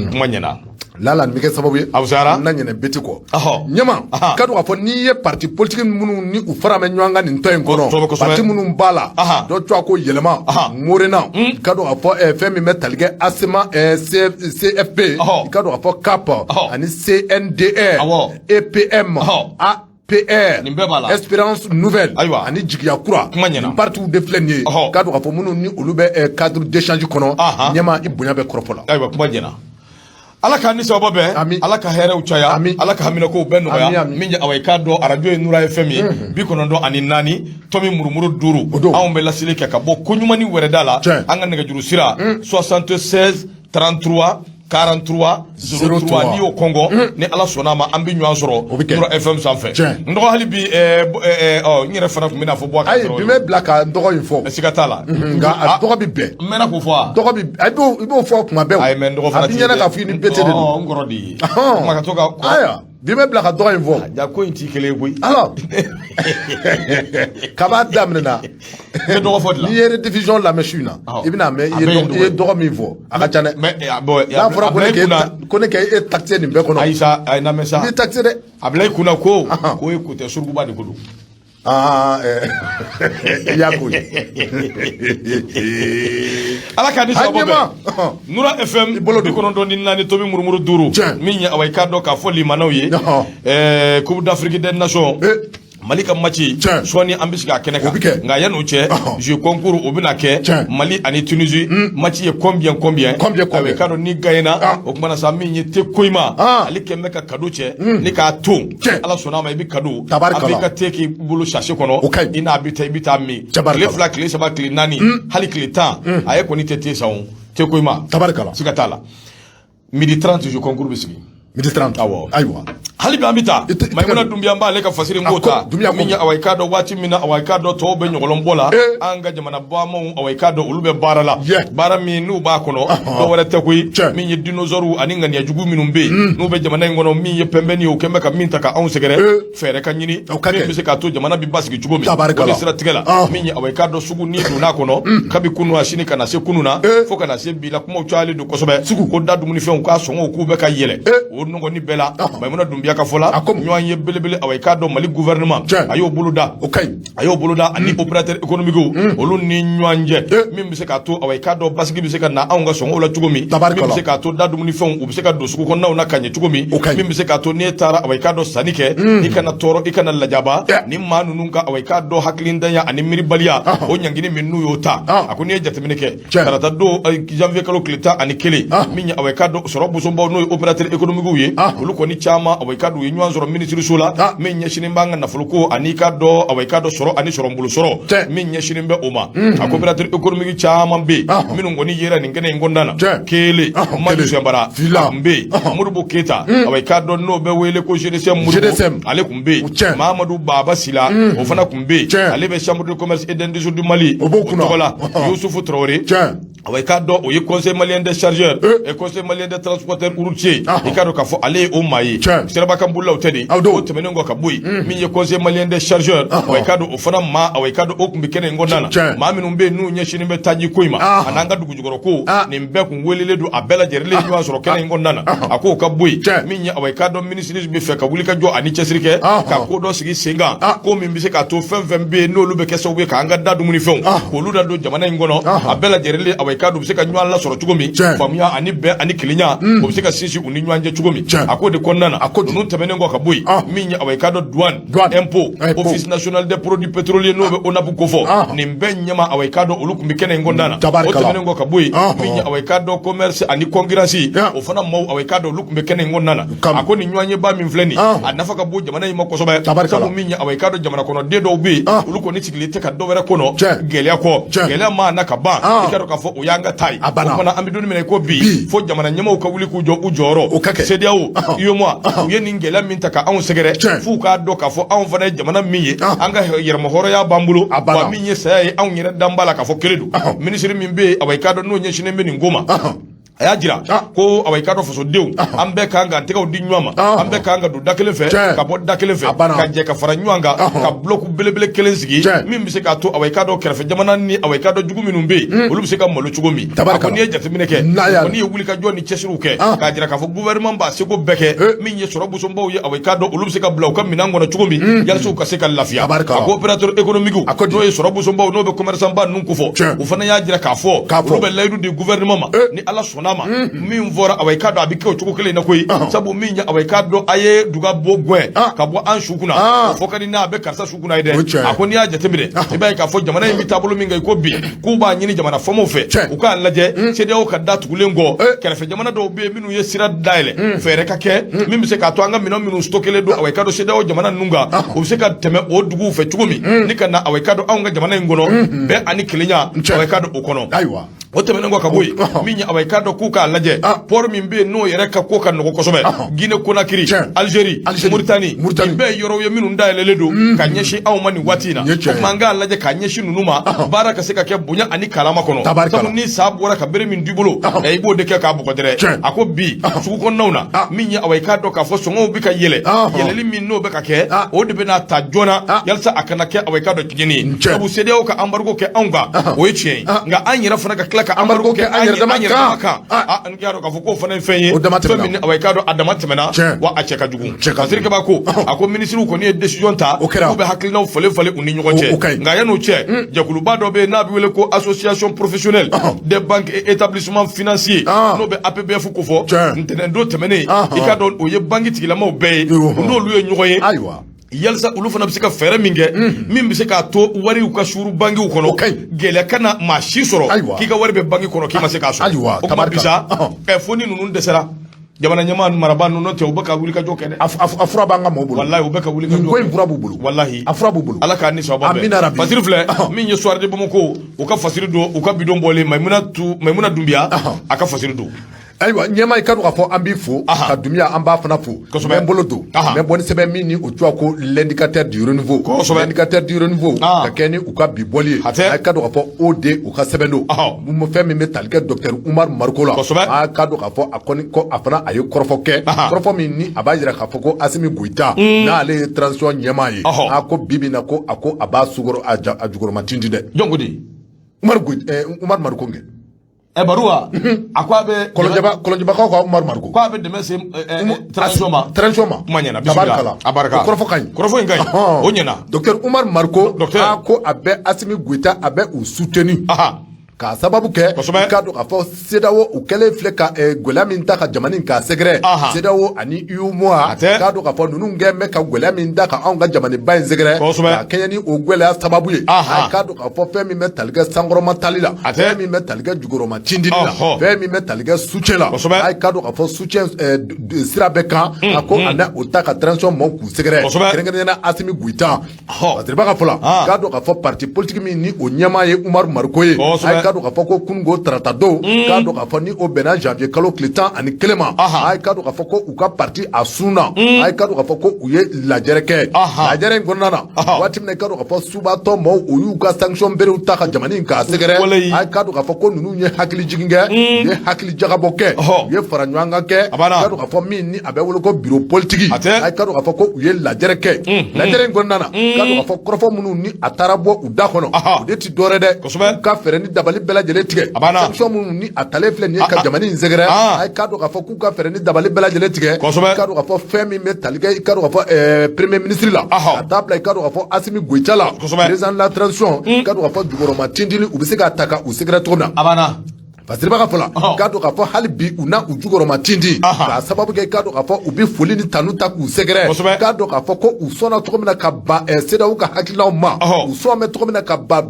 kuma ɲɛna. Lala nin bɛ kɛ sababu ye. A fisayara. N na ɲinɛ bete kɔ. Ɲɛma, ka dɔn k'a fɔ n'i ye parti politique minnu ni u fara bɛ ɲɔgɔn kan nin tɔn in kɔnɔ, parti minnu b'a la, dɔ tɔgɔ ko Yɛlɛma, Morena, ka dɔn k'a fɔ fɛn min bɛ tali kɛ ASEMA, CFP, ka dɔn k'a fɔ CAP ani CNDR, EPM, A PR, nin bɛɛ b'a la. Espérance Nouvelle, ayiwa, ani Jigiya Kura. Kuma ɲɛna. Nin partiw de filɛ nin ye, k'a dɔn k'a fɔ minnu ni olu bɛ cadre d'échange kɔnɔ. Ɲɛma, i bonya bɛ kɔrɔfɔ la. Ayiwa, kuma ɲɛna. Ala k'an ni sababa bɛn. Ami. Ala ka hɛrɛw caya. Ami. Ala ka haminakow bɛɛ nɔgɔya. Min ye awa, i k'a dɔn arajo ye Nura ye fɛn min ye, 94.5, anw bɛ laseli kɛ ka bɔ koɲuman wɛrɛda la. An ka nɛgɛjuru sira 76 33 43 03, n'i y'o kɔngɔ, ni Ala sɔnna a ma, an bɛ ɲɔgɔn sɔrɔ Nura FM sanfɛ. N dɔgɔ hali bi, n yɛrɛ fana tun bɛna fɔ bɔ a kan. Ayi, bi bɛ bila ka n dɔgɔ in fɔ. Siga t'a la. Nka a dɔgɔ bɛ bɛn. N mɛnna k'o fɔ wa. Dɔgɔ bɛ, i b'o fɔ kuma bɛɛ. Ayi, mɛ n dɔgɔ fana a b'i ɲɛna k'a fɔ i ni bete de don. N kɔrɔ de ye. Kuma ka to ka. Ayiwa, bi bɛ bila ka dɔgɔ in fɔ. Ja ko in t'i kelen ye koyi. Ala kab'a daminɛna. N bɛ dɔgɔ fɔ de la. N'i ye rediffusion lamɛn su in na, i bɛna mɛn i ye dɔgɔ min fɔ, a ka ca dɛ. Mais bon, n'a fɔra ko ne k'e taxé nin bɛɛ kɔnɔ. Ayi sa, ayi lamɛn sa. N b'i taxé dɛ. A bila i kunna ko ko e ko tɛ, surukuba de ko don. Aa, i y'a ko ye. Ala k'a ni sababu bɛn. Nura FM 94.5, min ye awa, i k'a dɔn k'a fɔ limanaw ye, Coupe d'Afrique des Nations. Mali ka match sɔɔni an bɛ sigi a kɛnɛ kan, nka yan'o cɛ, jeu concours o bɛna kɛ Mali ani Tunisie. Match ye combien combien? Combien combien? I k'a dɔn ni gagnera, o kumana sa, min ye thé Koyima, ale kɛn bɛ ka cadeau cɛ ni k'a to Ala sɔnna a ma, i bɛ cadeau, a b'i ka thé k'i bolo sachet kɔnɔ, i n'a bɛ taa, i bɛ taa min tile 2, tile 3, tile 4, hali tile 10, a ye kɔni tɛ thé san o, thé Koyima. Tabarikala. Siga t'a la, midi 30, jeu concours bɛ sigi. Midi 30. Awɔ. Ayiwa. Hali bi an bɛ taa Mayimuna Dunbiya, n b'ale ka fasiri n k'o ta min ye. Awa, i k'a dɔn waati min na, awa, i k'a dɔn tɔw bɛ ɲɔgɔlɔnbɔ la, an ka jamana baamaw, awa, i k'a dɔn olu bɛ baara la, baara min n'u b'a kɔnɔ, dɔ wɛrɛ tɛ koyi, min ye dinosaure ani ŋaniyajugu minnu bɛ yen n'u bɛ jamana in kɔnɔ, min ye pɛnpɛnni ye, o kɛn bɛ ka min ta ka anw sɛgɛrɛ, fɛɛrɛ ka ɲini min bɛ se k'a to jamana bɛ basigi cogo min. O de siratigɛ la, min ye, awa, i k'a dɔn sugu n'i donn'a kɔnɔ kabi kunu a sini ka na se kunu na fo ka na se bi la, kumaw cayalen don kosɛbɛ ko da dumunifɛnw k'a sɔngɔw k'u bɛ ka yɛlɛ. O nɔgɔni bɛɛ la, Mayimuna Dunbiya ka fɔ la, ɲɔgɔn ye belebele, awa, i k'a dɔn Mali gouvernement a y'o boloda. O ka ɲi. A y'o boloda ani opérateur économique olu ni ɲɔgɔn cɛ, min bɛ se k'a to, awa, i k'a dɔn basigi bɛ se ka na anw ka sɔngɔw la cogo min, min bɛ se k'a to da dumunifɛnw u bɛ se ka don sugu kɔnɔnaw na ka ɲɛ cogo min, min bɛ se k'a to n'e taara, awa, i k'a dɔn sanni kɛ, i kana tɔɔrɔ, i kana lajaba. Ni maa ninnu ka, awa, i k'a dɔn hakilintanya ani miiribaliya, o ɲangini min n'u y'o ta, a ko n'i ye jateminɛ kɛ tarata don, janvier kalo tile 11, min ye, awa, i k'a dɔn sɔrɔ bosonbaw, n'o ye opérateur économique ye, olu kɔni caman, awa, i k'a dɔn u ye ɲɔgɔn sɔrɔ minisiriso la min ɲɛsinnen b'an ka nafoloko ani i k'a dɔn, awa, i k'a dɔn sɔrɔ ani sɔrɔ bolo sɔrɔ min ɲɛsinnen bɛ o ma. A ko opérateur économique caman bɛ yen minnu kɔni yera nin kɛnɛ in kɔnɔna na. Kelen, Madu Sɛnbara a tun bɛ yen, Modibo Keyita, awa, i k'a dɔn n'o bɛ wele ko GDSM Modibo, ale tun bɛ yen, Mahamadu Baba Sila, o fana tun bɛ yen, ale bɛ Chambre de commerce et d'industrie du Mali o tɔgɔ la, Yusufu Tarawele, awa, i k'a dɔn o ye Conseil malien des chargeurs et Conseil malien des transporteurs routiers, i k'a dɔn k'a fɔ ale ye o maa ye, sirabakan bolilaw tɛ de. O tɛmɛnen kɔ ka bɔ yen, min ye Conseil malien des chargeurs, awa, i k'a dɔn o fana maa, awa, i k'a dɔn o tun bɛ kɛnɛ in kɔnɔna na, maa minnu bɛ yen n'u ɲɛsinnen bɛ taji ko in ma a n'an ka dugujukɔrɔ ko, nin bɛɛ kun welelen don, a bɛɛ lajɛlen ye ɲɔgɔn sɔrɔ kɛnɛ in kɔnɔna na. A k'o ka bɔ yen, min ye, awa, i k'a dɔn minisiri bɛ fɛ ka wuli ka jɔ ani cɛsiri kɛ ka ko dɔ sigi sen kan, ko min bɛ se k'a to fɛn fɛn bɛ yen n'olu bɛ kɛ sababu ye k'an ka da dumunifɛnw k'olu da don jamana in kɔnɔ, a bɛɛ lajɛlen, awa, i k'a dɔn u bɛ se ka ɲɔgɔn lasɔrɔ cogo min, faamuya ani bɛn ani kelenya, o bɛ se ka sinsin u ni ɲɔgɔn cɛ cogo min. A k'o de kɔnɔna na, ninnu tɛmɛnen kɔ ka bɔ yen, min ye, awa, i k'a dɔn douane, impôt, Office national des produits pétroliers n'o bɛ ONAP kofɔ, nin bɛɛ ɲɛma, awa, i k'a dɔn olu tun bɛ kɛnɛ in kɔnɔna na. O tɛmɛnen kɔ ka bɔ yen, min ye, awa, i k'a dɔn commerce ani concurrence, o fana maaw, awa, i k'a dɔn olu tun bɛ kɛnɛ in kɔnɔna na. A ko nin ɲɔgɔnyeba min filɛ nin, a nafa ka bon jamana in ma kosɛbɛ, sabu min ye, awa, i k'a dɔn jamana kɔnɔden dɔw bɛ yen, olu kɔni sigilen tɛ ka dɔ wɛrɛ kɔnɔ gɛlɛya kɔ, gɛlɛya maa na ka ban, i k'a dɔn k'a fɔ o y'an ka ta ye. O fana, an bɛ don min na i ko bi, fo jamana ɲɛmaaw ka wuli k'u jɔ u jɔyɔrɔ. CEDEAO, UEMOA, u ye nin gɛlɛya min ta ka anw sɛgɛrɛ, f'u k'a dɔn k'a fɔ anw fana ye jamana min ye, an ka yɛrɛmahɔrɔnya b'an bolo, wa min ye saya ye, anw yɛrɛ dan b'a la k'a fɔ kelen don. Minisiri min bɛ yen, awa, i k'a dɔn n'o ɲɛsinnen bɛ nin ko ma, a y'a jira ko, awa, i k'a dɔn fasodenw, an bɛɛ kan k'an tɛgɛw di ɲɔgɔn ma, an bɛɛ kan ka don da kelen fɛ ka bɔ da kelen fɛ, ka jɛ ka fara ɲɔgɔn kan ka bloc belebele kelen sigi min bɛ se k'a to, awa, i k'a dɔn kɛrɛfɛ jamana ni, awa, i k'a dɔn jugu minnu bɛ yen, olu bɛ se ka malo cogo min. A ko n'i ye jateminɛ kɛ, n'i ye wulikajɔ ni cɛsiriw kɛ k'a jira k'a fɔ gouvernement b'a seko bɛɛ kɛ, min ye sɔrɔ bosonbaw ye, awa, i k'a dɔn olu bɛ se ka bila u ka minɛn kɔnɔ cogo min yalasa u ka se ka lafiya. A ko opérateur économique, n'o ye sɔrɔ bosonbaw, n'o bɛ commerçant ba ninnu kofɔ, u fana y'a jira k'a fɔ olu bɛ layidu di gouvernement ma, ni Ala sɔnna ma, min fɔra, awa, i k'a dɔn a bɛ kɛ o cogo kelen in na koyi, sabu min ye, awa, i k'a dɔn a ye duga bɔ gɛn ka bɔ an su kunna, o fɔ ka di n'a bɛ karisa su kunna ye dɛ. A ko n'i y'a jateminɛ, i b'a ye k'a fɔ jamana in bɛ taabolo min kan i ko bi, k'u b'a ɲini jamana faamaw fɛ u k'a lajɛ CEDEAO ka da tugulen kɔ, kɛrɛfɛ jamana dɔw bɛ yen minnu ye sira dayɛlɛ, fɛɛrɛ ka kɛ min bɛ se k'a to an ka minɛn minnu stockelen don, awa, i k'a dɔn CEDEAO jamana ninnu kan, u bɛ se ka tɛmɛ o duguw fɛ cogo min ni ka na, awa, i k'a dɔn anw ka jamana in kɔnɔ, bɛn ani kelenya, awa, i k'a dɔn o kɔnɔ. Ayiwa. O tɛmɛnen kɔ ka bɔ yen, min ye, awa, i k'a dɔn k'u k'a lajɛ port min bɛ yen n'o yɛrɛ ka ko ka nɔgɔ kosɛbɛ, Guinée Conakry, Algérie, Mauritanie, nin bɛɛ ye yɔrɔw ye minnu dayɛlɛlen don ka ɲɛsin anw ma nin waati in na. O tuma an k'a lajɛ k'a ɲɛsin ninnu ma, baara ka se ka kɛ bonya ani karama kɔnɔ, sabu ni sa bɔra ka bere min d'i bolo, i b'o de kɛ k'a bugɔ dɛrɛ. A ko bi sugu kɔnɔnaw na, min ye, awa, i k'a dɔn k'a fɔ sɔngɔw bɛ ka yɛlɛ, yɛlɛli min n'o bɛ ka kɛ, o de bɛna ta joona yalasa a kana kɛ, awa, i k'a dɔn tiɲɛni ye, sabu CEDEAO ka embargo kɛ anw kan, o ye tiɲɛ ye, nka an yɛrɛ fana ka tila ka embargo kɛ an yɛrɛ dama kan, an y'a dɔn k'a fɔ k'o fana ye fɛn ye, fɛn min, awa, i k'a dɔn a dama tɛmɛna, wa a cɛ ka jugu. Fasiri Kaba ko, a ko minisiriw kɔni ye décision ta, k'u bɛ hakilinaw falen falen u ni ɲɔgɔn cɛ, nka yan'o cɛ, jɛkuluba dɔ bɛ yen n'a bɛ wele ko Association professionnelle des banques et établissements financiers, n'o bɛ APBF kofɔ, ntɛnɛn don tɛmɛnen, i k'a dɔn o ye banque tigilamaw bɛɛ ye, n'olu ye ɲɔgɔn ye. Ayiwa. Yalisa olu fana bɛ se ka fɛɛrɛ min kɛ min bɛ se k'a to wariw ka suuru bankiw kɔnɔ, O ka ɲi. gɛlɛya kana maa si sɔrɔ k'i ka wari bɛ banki kɔnɔ k'i ma se k'a sɔrɔ. O kuma Tabarika. bisa fo ni ninnu dɛsɛra, jamana ɲɛmaa marabaa ninnu tɛ, u bɛ ka wuli ka jɔ kɛ dɛ. A fura b'an ka maaw bolo. Walahi, u bɛ ka wuli ka Nin jɔ ko kɛ. in fura b'u bolo. Walahi. A fura b'u bolo. Ala k'a ni sababa bɛn. Amina rabi. Fasiri filɛ min ye Soir de Bamako, u ka fasiri don, u ka bidon bɔlen Maimuna tu Maimuna Dunbiya, a ka fasiri don. Ayiwa, ɲɛmaa, i ka dɔn k'a fɔ an b'i fo ka Dunbiya, an b'a fana fo. N bɛ n bolo don, n bɛ bɔ ni sɛbɛn min ni o tɔgɔ ko L'Indicateur du Renouveau. L'Indicateur du Renouveau, ka kɛ ni u ka bi bɔli ye, a ka dɔn k'a fɔ o de u ka sɛbɛn don mun fɛn min bɛ tali kɛ docteur Umar Mariko la. A ka dɔn k'a fɔ a kɔni ko a fana a ye kɔrɔfɔ kɛ, kɔrɔfɔ min ni a b'a jira k'a fɔ ko Asimi Goyita, n'ale ye transition ɲɛmaa ye, a ko bi bi in na ko a ko a b'a sukɔrɔ a a jukɔrɔma tintin dɛ. Jɔn ko di? Umar Goyita, Umar Mariko kɛ. Ɛ, Baruwa, a ko a bɛ Kɔlɔnjɛba, Kɔlɔnjɛbakaw ka Umar Mariko. Ko a bɛ dɛmɛ se transition ma. Transition ma. Kuma ɲɛna, bisimila. Tabarikala. A barika. O kɔrɔfɔ ka ɲi. Kɔrɔfɔ in ka ɲi. O ɲɛna. Docteur Umar Mariko, Docteur. a ko a bɛ Asimi Goyita, a bɛ u soutenir k'a sababu kɛ, i k'a dɔn k'a fɔ CEDEAO, u kɛlen filɛ ka gɛlɛya min ta ka jamana in k'a sɛgɛrɛ, CEDEAO ani UEMOA, A tɛ. k'a dɔn k'a fɔ ninnu kɛ bɛ ka gɛlɛya min ta ka anw ka jamanaba in sɛgɛrɛ, k'a kɛɲɛ ni o gɛlɛya sababu ye, a k'a dɔn k'a fɔ fɛn min bɛ tali kɛ sankɔrɔma tali la, A tɛ. fɛn min bɛ tali kɛ jukɔrɔma tindili la, fɛn min bɛ tali kɛ soutien la, a k'a dɔn k'a fɔ soutien sira bɛɛ kan, a ko a na o ta ka transition maaw k'u sɛgɛrɛ, kɛrɛnkɛrɛnnenya la Asimi Goyita. Parce que ka fɔ la, k'a dɔn k'a fɔ parti politique min ni o ɲɛmaa ye Umaru Mariko ye, a k'a dɔn k'a fɔ ko kununko tarata don, k'a dɔn k'a fɔ ni o bɛnna janvier kalo tile 11 ma, a k'a dɔn k'a fɔ ko u ka parti a sunna, a k'a dɔn k'a fɔ ko u ye lajɛrɛ kɛ. Lajɛrɛ in kɔnɔna na, waati min na i k'a dɔn k'a fɔ subatɔ maaw, u y'u ka sanction berew ta ka jamana in k'a sɛgɛrɛ, a k'a dɔn k'a fɔ ko ninnu ye hakili jigin kɛ, u ye hakili jagabɔ kɛ, u ye fara ɲɔgɔn kan kɛ, A banna. k'a dɔn k'a fɔ min ni a bɛ wele ko bureau politique, A tɛ. a k'a dɔn k'a fɔ ko u ye lajɛrɛ kɛ. Lajɛrɛ in kɔnɔna na, k'a dɔn k'a fɔ kɔrɔfɔ minnu ni a taara bɔ u da kɔnɔ, o de ti dɔwɛrɛ dɛ, u ka fɛɛrɛ ni dabali bɛɛ lajɛlen tigɛ, A banna. sanction minnu ni a talen filɛ nin ye ka jamana in sɛgɛrɛ, a k'a dɔn k'a fɔ k'u ka fɛɛrɛ ni dabali bɛɛ lajɛlen tigɛ, k'a dɔn k'a fɔ fɛn min bɛ tali kɛ, i k'a dɔn k'a fɔ premier ministre la, ka taa bila i k'a dɔn k'a fɔ Asimi Goyita la, président de la transition, k'a dɔn k'a fɔ jukɔrɔma tindili, u bɛ se k'a ta ka u sɛgɛrɛ cogo min na. A banna. Fasiriba ka fɔ la, k'a dɔn k'a fɔ hali bi u na u jukɔrɔma tintin, k'a sababu kɛ, k'a dɔn k'a fɔ u bɛ foli ni tanu ta k'u sɛgɛrɛ, k'a dɔn k'a fɔ ko u sɔnna cogo min na ka ban CEDEAO ka hakilinaw ma, u sɔn bɛ cogo min na ka ban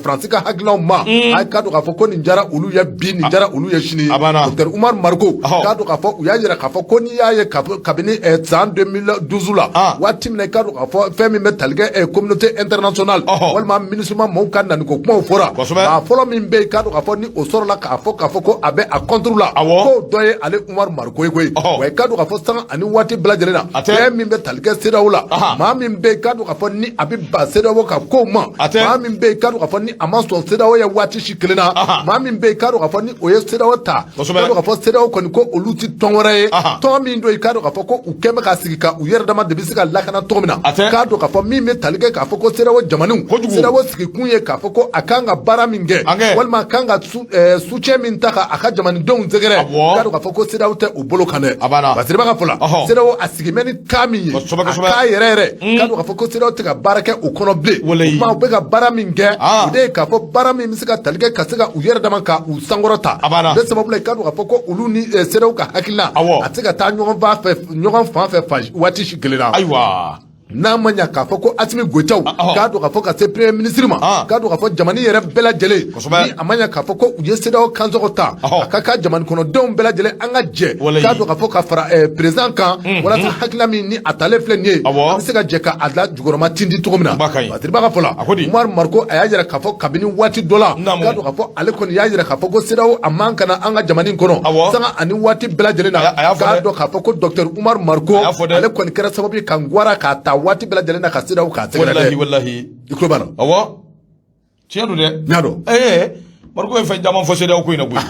Faransi ka hakilinaw ma, a k'a dɔn k'a fɔ ko nin diyara olu ye bi, nin diyara olu ye sini. A banna. Docteur Umar Mariko, k'a dɔn k'a fɔ u y'a jira k'a fɔ ko n'i y'a ye k'a fɔ kabini san 2012 la, waati min na i k'a dɔn k'a fɔ fɛn min bɛ tali kɛ communauté internationale walima MINUSMA maaw ka naniko kumaw fɔra, maa fɔlɔ min bɛ yen, k'a dɔn k'a fɔ ni o sɔrɔla k'a fɔ ko a bɛ a contre la, k'o dɔ ye ale Umaru Mariko ye koyi. Wa i k'a dɔn k'a fɔ sanga ani waati bɛɛ lajɛlen na, A tɛ. fɛn min bɛ tali kɛ CEDEAO la, maa min bɛ yen, k'a dɔn k'a fɔ ni a bɛ ban CEDEAO ka kow ma, A tɛ. maa min bɛ yen, k'a dɔn k'a fɔ ni a ma sɔn CEDEAO ye waati si kelen na, maa min bɛ yen, k'a dɔn k'a fɔ ni o ye CEDEAO ta, k'a dɔn k'a fɔ CEDEAO kɔni ko olu ti tɔn wɛrɛ ye, tɔn min don i k'a dɔn k'a fɔ ko u kɛn bɛ ka sigi ka u yɛrɛ dama de bɛ se ka lakana cogo min na, A tɛ. k'a dɔn k'a fɔ min bɛ tali kɛ k'a fɔ ko CEDEAO jamanaw, CEDEAO sigikun ye k'a fɔ ko a kan ka baara min kɛ, An kɛ. walima a kan ka soutien min ta ka a ka jamanadenw sɛgɛrɛ, k'a dɔn k'a fɔ ko CEDEAO tɛ o bolo kan dɛ. A banna. Basiriba ka fɔ la, CEDEAO a sigi bɛ ni kan min ye, a kan yɛrɛ yɛrɛ, k'a dɔn k'a fɔ ko CEDEAO tɛ ka baara kɛ o kɔnɔ bilen. O tuma u bɛ ka baara min kɛ, o de ye k'a fɔ baara min bɛ se ka tali kɛ ka se ka u yɛrɛ dama ka u sankɔrɔta. A banna. O de sababu la, i k'a dɔn k'a fɔ ko olu ni CEDEAO ka hakilina, a tɛ se ka taa ɲɔgɔn fan fɛ, ɲɔgɔn fan fɛ fan waati si kelen na. N'a ma ɲa k'a fɔ ko Asimi Goyitaw, k'a dɔn k'a fɔ ka se premier ministre ma, k'a dɔn k'a fɔ jamana yɛrɛ bɛɛ lajɛlen, ni a ma ɲa k'a fɔ ko u ye CEDEAO kansɔgɔ ta, a ka kan jamana kɔnɔdenw bɛɛ lajɛlen an ka jɛ, k'a dɔn k'a fɔ ka fara président kan, walasa hakilina min ni a talen filɛ nin ye, an bɛ se ka jɛ ka a la jukɔrɔma tindi cogo min na. Kuma ka ɲi. Basiriba ka fɔ la, A ko di? Umaru Mariko a y'a jira k'a fɔ kabini waati dɔ la, k'a dɔn k'a fɔ ale kɔni y'a jira k'a fɔ ko CEDEAO a man ka na an ka jamana in kɔnɔ, sanga ani waati bɛɛ lajɛlen na. A y'a fɔ K'a dɛ. dɔn k'a fɔ ko docteur Umaru Mariko, A y'a fɔ dɛ. ale kɔni kɛra sababu ye ka n gwara k'a ta waati bɛɛ lajɛlen na ka CEDEAO k'a sɛgɛrɛ Wallahi, dɛ. wallahi. I tulo b'a la? Awɔ, tiɲɛ don dɛ. N y'a dɔn. Mariko ye fɛn caman fɔ CEDEAO ko in na koyi.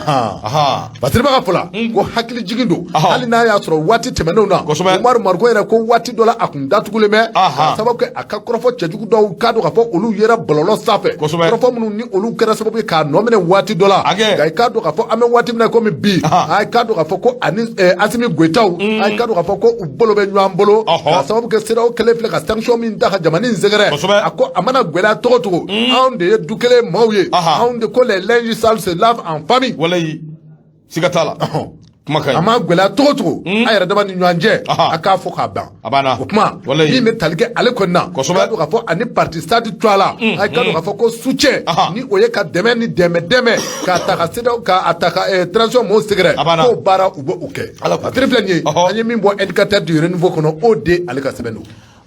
Basiriba ka fɔ la ko hakili jigin don, hali n'a y'a sɔrɔ waati tɛmɛnenw na, Umaru Mariko yɛrɛ ko waati dɔ la a kun datugulen bɛ, k'a sababu kɛ a ka kɔrɔfɔ cɛjugu dɔw, k'a dɔn k'a fɔ olu yera bɔlɔlɔ sanfɛ, kɔrɔfɔ minnu ni olu kɛra sababu ye k'a nɔ minɛ waati dɔ la. Nka i k'a dɔn k'a fɔ an bɛ waati min na komi bi, a k'a dɔn k'a fɔ ko ani Asimi Goyitaw, a k'a dɔn k'a fɔ ko u bolo bɛ ɲɔgɔn bolo, k'a sababu kɛ CEDEAO kɛlen filɛ ka sanction min ta ka jamana in sɛgɛrɛ, a ko a mana gɛlɛya cogo cogo, anw de ye du kelen maaw ye, anw de ko les linges sales se lavent en famille. Walayi, siga t'a la. Kuma ka ɲi. A ma gɛlɛya cogo cogo, a yɛrɛ dama ni ɲɔgɔn cɛ, Aha. a k'a fɔ k'a ban. A banna. O kuma Walayi. min bɛ tali kɛ ale kɔni na, k'a dɔn k'a fɔ ani parti SADI to a la, a k'a dɔn k'a fɔ ko soutien ni o ye ka dɛmɛ ni dɛmɛ k'a ta ka CEDEAO k'a ta ka transition mɔɔw sɛgɛrɛ, A banna. k'o baara u bɛ o kɛ. Ala k'o kɛ. Batiri filɛ nin ye, an ye min bɔ Indicateur du Renouveau kɔnɔ, o de ale ka sɛbɛn don.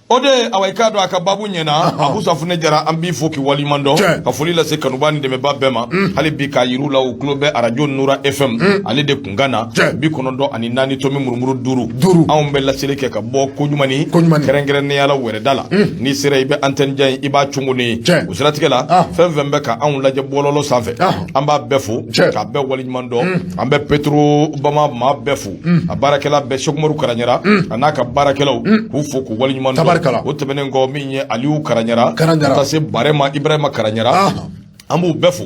O de, awa, i k'a dɔn a ka baabu ɲɛna. Abu Safunɛ Jara, an b'i fo k'i waliɲuman dɔn, ka foli lase kanuba ni dɛmɛba bɛɛ ma. Hali bi k'a yir'u la, u tulo bɛ arajo Nura FM, ale de kunkan na, 94 tomi murumuru 5. 5. Anw bɛ laseli kɛ ka bɔ Koɲumani, Koɲumani. kɛrɛnkɛrɛnnenya la wɛrɛda la. N'i sera, i bɛ antenne jan in, i b'a cogo ne ye. O siratigɛ la, fɛn fɛn bɛ ka anw lajɛ bɔlɔlɔ sanfɛ, an b'a bɛɛ fo k'a bɛɛ waleɲuman dɔn. An bɛ Petro Bama maa bɛɛ fo, a baarakɛla bɛɛ, Sekumaru Karaɲara a n'a ka baarakɛlaw, k'u fo k'u waleɲuman dɔn. Tabarikala. O tɛmɛnen kɔ, min ye Aliyu Karaɲara, Karaɲara. ka taa se Barema Ibrahima Karaɲara, an b'u bɛɛ fo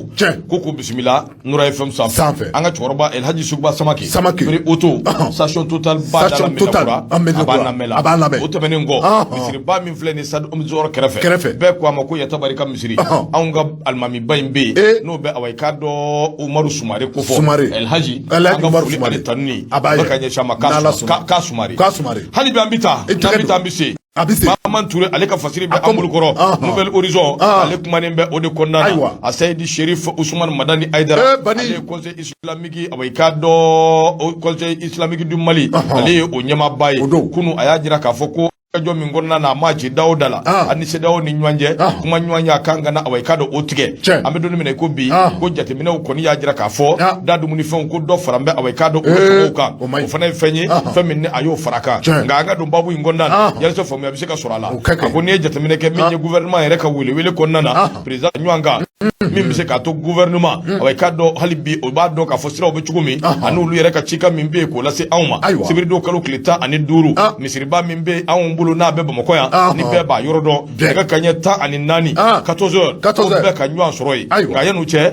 ko k'u bisimila Nura FM sanfɛ. Sanfɛ. An ka cɛkɔrɔba Elhaji Suguba Samake, Samake. Fere Auto, station Total ba da la, Station Total, Medina an Kura, a b'an Medina Kura. lamɛn la. A b'an lamɛn. O tɛmɛnen kɔ, misiriba min filɛ nin Stade Omnisports kɛrɛfɛ, Kɛrɛfɛ. bɛɛ ko a ma ko Yatabarika ka misiri, anw ka alimamiba in bɛ yen, n'o bɛ, awa, i k'a dɔn Umaru Sumare ko fɔ. Sumare. Elhaji, Elhaji an ka Umaru foli Sumare. ani tanuni A b'a bɛ ye. ka ɲɛsin a ma. N'Ala sɔnna. K'a Sumare. K'a Sumare. Hali bi an bɛ taa, I tɛgɛ n'an bɛ don. taa, an bɛ se. A bɛ se. Maman Touré, ale ka fasiri bɛ A an bolokɔrɔ. Nouvel Horizon, ale kumanen bɛ o de kɔnɔna na. A Seyidi Sherif Ousmane Madani Aïdara, Eh, Bani. ale ye conseil islamique, awa, i k'a dɔn o conseil islamique du Mali, ale ye o ɲɛmaaba ye. O don. Kunu, a y'a jira k'a fɔ ko jɔ min kɔnɔna na, a ma ci da o da la, ani CEDEAO ni ɲɔgɔn cɛ, kuma ɲɔgɔnya kan ka na, awa, i k'a dɔn o tigɛ. An bɛ don min na i ko bi, ko jateminɛw kɔni y'a jira k'a fɔ da dumunifɛnw ko dɔ fara bɛ, awa, i k'a dɔn o sɔngɔw kan. O man ɲi. O fana ye fɛn ye, fɛn min ni a y'o fara kan. Nka an ka don baabu in kɔnɔna na, yalisa faamuya bɛ se ka sɔrɔ a la. O ka kɛ. A ko n'i ye jateminɛ kɛ, min ye gouvernement yɛrɛ ka welewele kɔnɔna na, président ɲɔgɔn kan, min bɛ se k'a to gouvernement, awa, i k'a dɔn hali bi o b'a dɔn k'a fɔ siraw bɛ cogo min, ani olu yɛrɛ ka cikan min bɛ yen k'o lase anw ma sibiridon kalo tile 15, misiriba min bɛ anw bolo n'a bɛ Bamakɔ yan, ni bɛɛ b'a yɔrɔ dɔn, nɛgɛ kanɲɛ 14, 14 heures, 14 ko bɛɛ ka ɲɔgɔn sɔrɔ yen. Nka yan'o cɛ,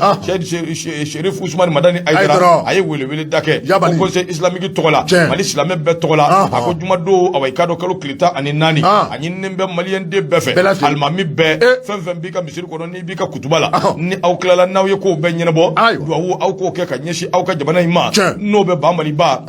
Chérif Ousmane Madani Aïdara, a ye welewele da kɛ Yabali. ko conseil islamique tɔgɔ la, Mali silamɛ bɛɛ tɔgɔ la, a ko jumadon, awa, i k'a dɔn kalo tile 14, a ɲininen bɛ maliyɛn den bɛɛ fɛ, Bɛɛ lajɛlen. alimami bɛɛ, fɛn fɛn b'i ka misiri kɔnɔ, n'i b'i ka kutuba la, ni aw tilala, n'aw ye kow bɛɛ ɲɛnabɔ, duwawu aw k'o kɛ ka ɲɛsin aw ka jamana in ma, n'o bɛ Bamaliba,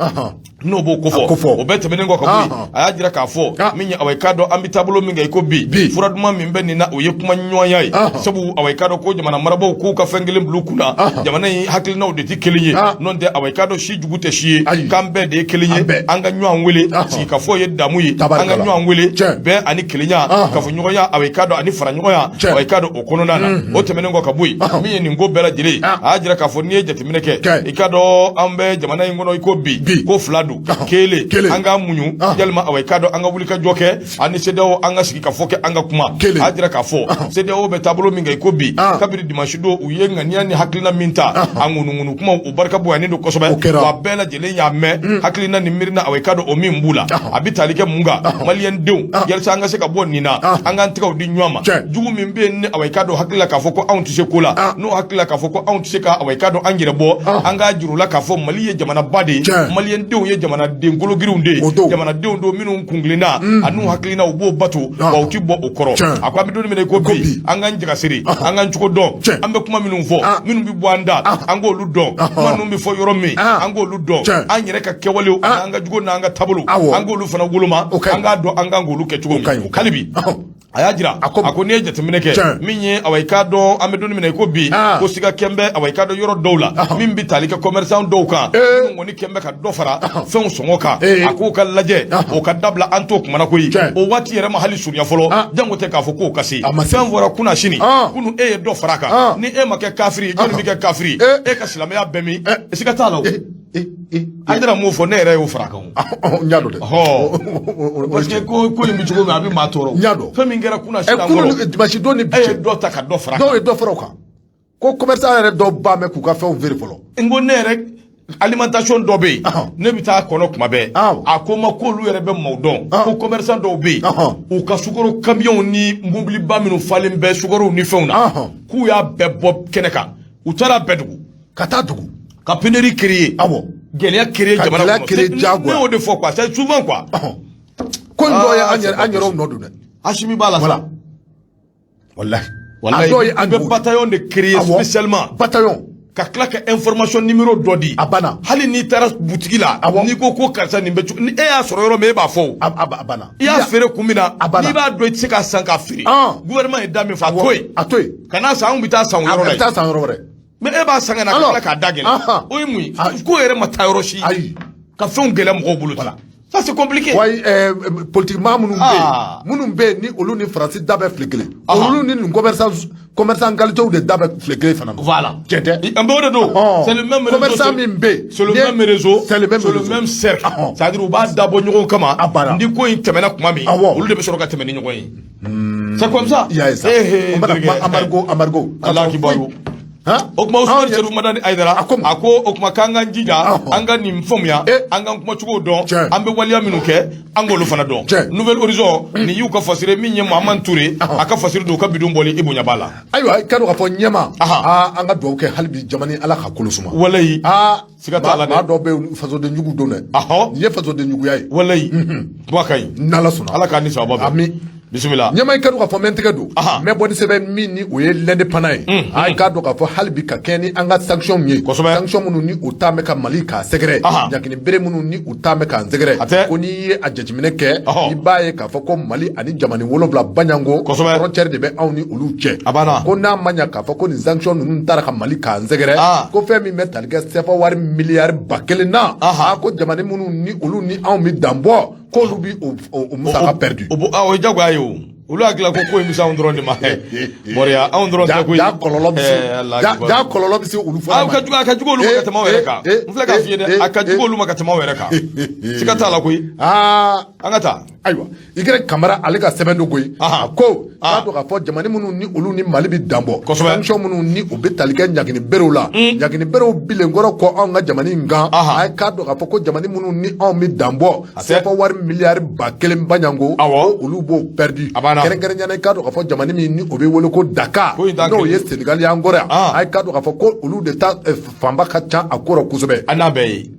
n'o b'o A kofɔ. kofɔ. O bɛɛ tɛmɛnen kɔ ka bɔ yen, a y'a jira k'a fɔ min ye, awa, i k'a dɔn an bɛ taabolo min kɛ i ko bi, fura duman min bɛ nin na, o ye kuma ɲɔgɔnya ye. Sabu, awa, i k'a dɔn ko jamana marabaaw k'u ka fɛn kelen bila u kunna, jamana in hakilinaw de tɛ kelen ye. N'o tɛ, awa, i k'a dɔn si jugu tɛ si ye, k'an bɛɛ de ye kelen An ye. bɛɛ. An ka ɲɔgɔn wele, sigikafɔ ye damu ye, an ka ɲɔgɔn wele, bɛn ani kelenya, kafoɲɔgɔnya, awa, i k'a dɔn ani faraɲɔgɔnya, awa, i k'a dɔn o kɔnɔna na. O tɛmɛnen kɔ ka bɔ yen, min ye nin ko bɛɛ lajɛlen ye, a y'a jira k'a fɔ n'i ye jateminɛ kɛ, i k'a dɔn an bɛ jamana in kɔnɔ i ko bi, ko fila don, kelen, Kelen. an k'an muɲu, yalima, awa, i k'a dɔn an ka wuli ka jɔ kɛ ani CEDEAO, an ka sigi ka fɔ kɛ, an ka kuma. Kelen. A y'a jira k'a fɔ CEDEAO bɛ taabolo min kɛ i ko bi, kabini dimanche don u ye ŋaniya ni hakilina min ta, a ŋunuŋunu kumaw o barika bonyanen don kosɛbɛ. O kɛra. Wa bɛɛ lajɛlen y'a mɛn hakilina ni miirina, awa, i k'a dɔn o min b'u la, a bɛ tali kɛ mun kan, maliyɛn denw, yalisa an ka se ka bɔ nin na, an k'an tɛgɛw di ɲɔgɔn ma. Jugu min bɛ yen ni, awa, i k'a dɔn hakili la k'a fɔ ko anw tɛ se ko la, n'o hakili la k'a fɔ ko anw tɛ se ka, awa, i k'a dɔn an yɛrɛ bɔ, an k'a juru la k'a fɔ Mali ye jamanaba de ye, maliyɛn denw ye jamanaden kologirinw de ye, O don. jamanadenw don minnu kunkilenna ani hakilina u b'o bato, wa u ti bɔ o kɔrɔ. A ko an bɛ don min na i ko bi, an k'an jagasiri, an k'an cogo dɔn, an bɛ kuma minnu fɔ, minnu bɛ bɔ an da, an k'olu dɔn, kuma ninnu bɛ fɔ yɔrɔ min, an k'olu dɔn, an yɛrɛ ka kɛwalew an ka jugu n'an ka taabolo, an k'olu fana woloma, O ka ɲi. an k'a dɔn an kan k'olu kɛ cogo O ka ɲi, min. o ka ɲi. Hali bi, a y'a jira, A ko a ko n'i ye jateminɛ kɛ, min ye, awa, i k'a dɔn an bɛ don min na i ko bi, ko siga kɛn bɛ, awa, i k'a dɔn yɔrɔ dɔw la, min bɛ tali kɛ commerçant dɔw kan, minnu kɔni kɛn bɛ ka dɔ fara fɛnw sɔngɔ kan, a k'o ka lajɛ, o ka dabila, an t'o kumana koyi. O waati yɛrɛ ma hali surunya fɔlɔ, jango tɛ k'a fɔ k'o ka se. A ma se. Fɛn fɔra kunna sini, kunu e ye dɔ fara a kan, ni e ma kɛ kafiri ye, jɔnni bɛ kɛ kafiri ye? E ka silamɛya bɛɛ min, siga t'a la o. Hayidara m'o fɔ, ne yɛrɛ y'o fara a kan o. N y'a dɔn dɛ. Ɔhɔ, parce que ko in bɛ cogo min, a bɛ maa tɔɔrɔ. N y'a dɔn. Fɛn min kɛra kunna sini, Kunun dimanche don ni bi e ye cɛ, dɔ ta ka dɔ fara a kan. Dɔw ye dɔ fara o kan ko commerçant yɛrɛ dɔw ba mɛn k'u ka fɛnw feere fɔlɔ. N ko ne yɛrɛ, alimentation dɔ bɛ yen, ne bɛ taa kɔnɔ kuma bɛɛ, a ko n ma k'olu yɛrɛ bɛ maaw dɔn, ko commerçant dɔw bɛ yen, u ka sukaro camion ni mobiliba minnu falen bɛ sukaro ni fɛnw na, k'u y'a bɛɛ bɔ kɛnɛ kan, u taara bɛɛ dugu. Ka taa dugu. Ka pénurie créer, gɛlɛya créer Ka jamana gɛlɛya kɔnɔ. créer diyagoya. Ne y'o de fɔ quoi, c'est souvent quoi. Ko in dɔw ye an c'est yɛrɛ pas an yɛrɛw nɔ don dɛ. Asimi b'a la Voilà. sa. Walahi. Walahi, A dɔw ye an i bɛ bataillon de créer spécialement bataillon. Ka tila ka information numéro dɔ di. A banna. Hali n'i taara butigi la, n'i ko ko karisa, nin bɛ cogo ni e y'a sɔrɔ yɔrɔ min, e b'a fɔ o. A banna. I y'a feere kun min na, A banna. n'i b'a dɔn i tɛ se k'a san k'a feere, gouvernement ye da min fɔ, a to yen. A to yen. Kana san, anw bɛ taa san o A yɔrɔ la bɛ taa yen. san yɔrɔ wɛrɛ. Mais e b'a san ka na ka tila k'a da gɛlɛn, o ye mun ye? Ko yɛrɛ ma taa yɔrɔ si. Ayi. Ka fɛnw gɛlɛya mɔgɔw bolo ten, ça c'est compliqué. Wayi, politique maa minnu bɛ yen, minnu bɛ yen ni olu ni Faransi da bɛ file kelen, olu ni nin commerçant qualité de da bɛ file kelen fana ma. Voilà. Tiɲɛ tɛ? An bɛ o de don. C'est le même réseau. Commerçant min bɛ yen, C'est le même réseau. C'est le même C'est le réseau. même cercle. C'est-à-dire u b'a dabɔ ɲɔgɔn kama. A banna. Ni ko in tɛmɛna tuma min, olu de bɛ sɔrɔ ka tɛmɛ ni ɲɔgɔn ye. C'est comme ça. I y'a ye sa. Eh, eh, On bɛna kuma terikɛ. embargo, embargo. Ala kibaru. Han? O tuma Anw Usumani Serifu Madani Ayidara, A ko mun? a ko o tuma k'an k'an jija, an ka nin faamuya, an k'an kumacogo dɔn, an bɛ waleya minnu kɛ, an k'olu fana dɔn. Nouvel Horizon nin y'u ka fasiri min ye, Muhamadu Ture a ka fasiri don, u ka bidon bɔli i bonya b'a la. Ayiwa, i ka dɔn k'a fɔ ɲɛma, aa, an ka dugawu kɛ hali bi jamana, Ala ka kolo suma. Walayi. Aa. Siga t'a la dɛ. Maa dɔw bɛ yen, fasoden jugu don dɛ. Nin ye fasoden juguya ye. Walayi, kuma ka ɲi. N'Ala sɔnna. Ala k'an ni sababa bɛn. Ami. Bisimila. Ɲɛma, i ka dɔn k'a fɔ n bɛ n tɛgɛ don, n bɛ bɔ ni sɛbɛn min ni o ye L'Indépendant ye. A k'a dɔn k'a fɔ hali bi, ka kɛɲɛ ni an ka sanction ye, sanction minnu ni u taa bɛ ka Mali k'a sɛgɛrɛ, ɲangini bere minnu ni u taa bɛ k'an sɛgɛrɛ, A tɛ. ko n'i ye a jateminɛ kɛ, i b'a ye k'a fɔ ko Mali ani jamana 7 baɲango, frontière de bɛ anw ni olu cɛ. A banna. Ko n'a ma ɲa k'a fɔ ko nin sanction ninnu taara ka Mali k'an sɛgɛrɛ, ko fɛn min bɛ tali kɛ CFA wari miliyari 1000 na, a ko jamana minnu ni olu ni anw bɛ dan bɔ, k'olu bi o musaka perdu. O ye jagoya ye o. Olu hakili la ko ko in bɛ se anw dɔrɔn de ma. Moriya, anw dɔrɔn tɛ koyi. Ja kɔlɔlɔ bɛ se Ala ja kibaru. Ja kɔlɔlɔ bɛ se olu fana ma. Ka jugu, a ka jugu olu ma ka tɛmɛ aw yɛrɛ kan. N filɛ k'a f'i ye dɛ, a ka jugu olu ma ka tɛmɛ aw yɛrɛ kan. Siga t'a la koyi. An ka taa. Ayiwa, Y Kamara ale ka sɛbɛn don koyi. A ko k'a dɔn k'a fɔ jamana minnu ni olu ni Mali bɛ dan bɔ, sanction minnu ni u bɛ tali kɛ ɲangini berew la, ɲangini berew bilen kɔrɔ kɔ anw ka jamana in kan, a ye k'a dɔn k'a fɔ ko jamana minnu ni anw bɛ dan bɔ, A tɛ. CFA wari miliyari 1000 baɲango, ko olu b'o perdu. A banna. Kɛrɛnkɛrɛnnenya la, i k'a dɔn k'a fɔ jamana min ni o bɛ wele ko Dakar, Ko in t'a n'o kelen ye ye. Senegal y'an kɔrɔ yan, a ye k'a dɔn k'a fɔ ko olu de ta fanba ka ca a ko rɔ kosɛbɛ. An n'a bɛɛ ye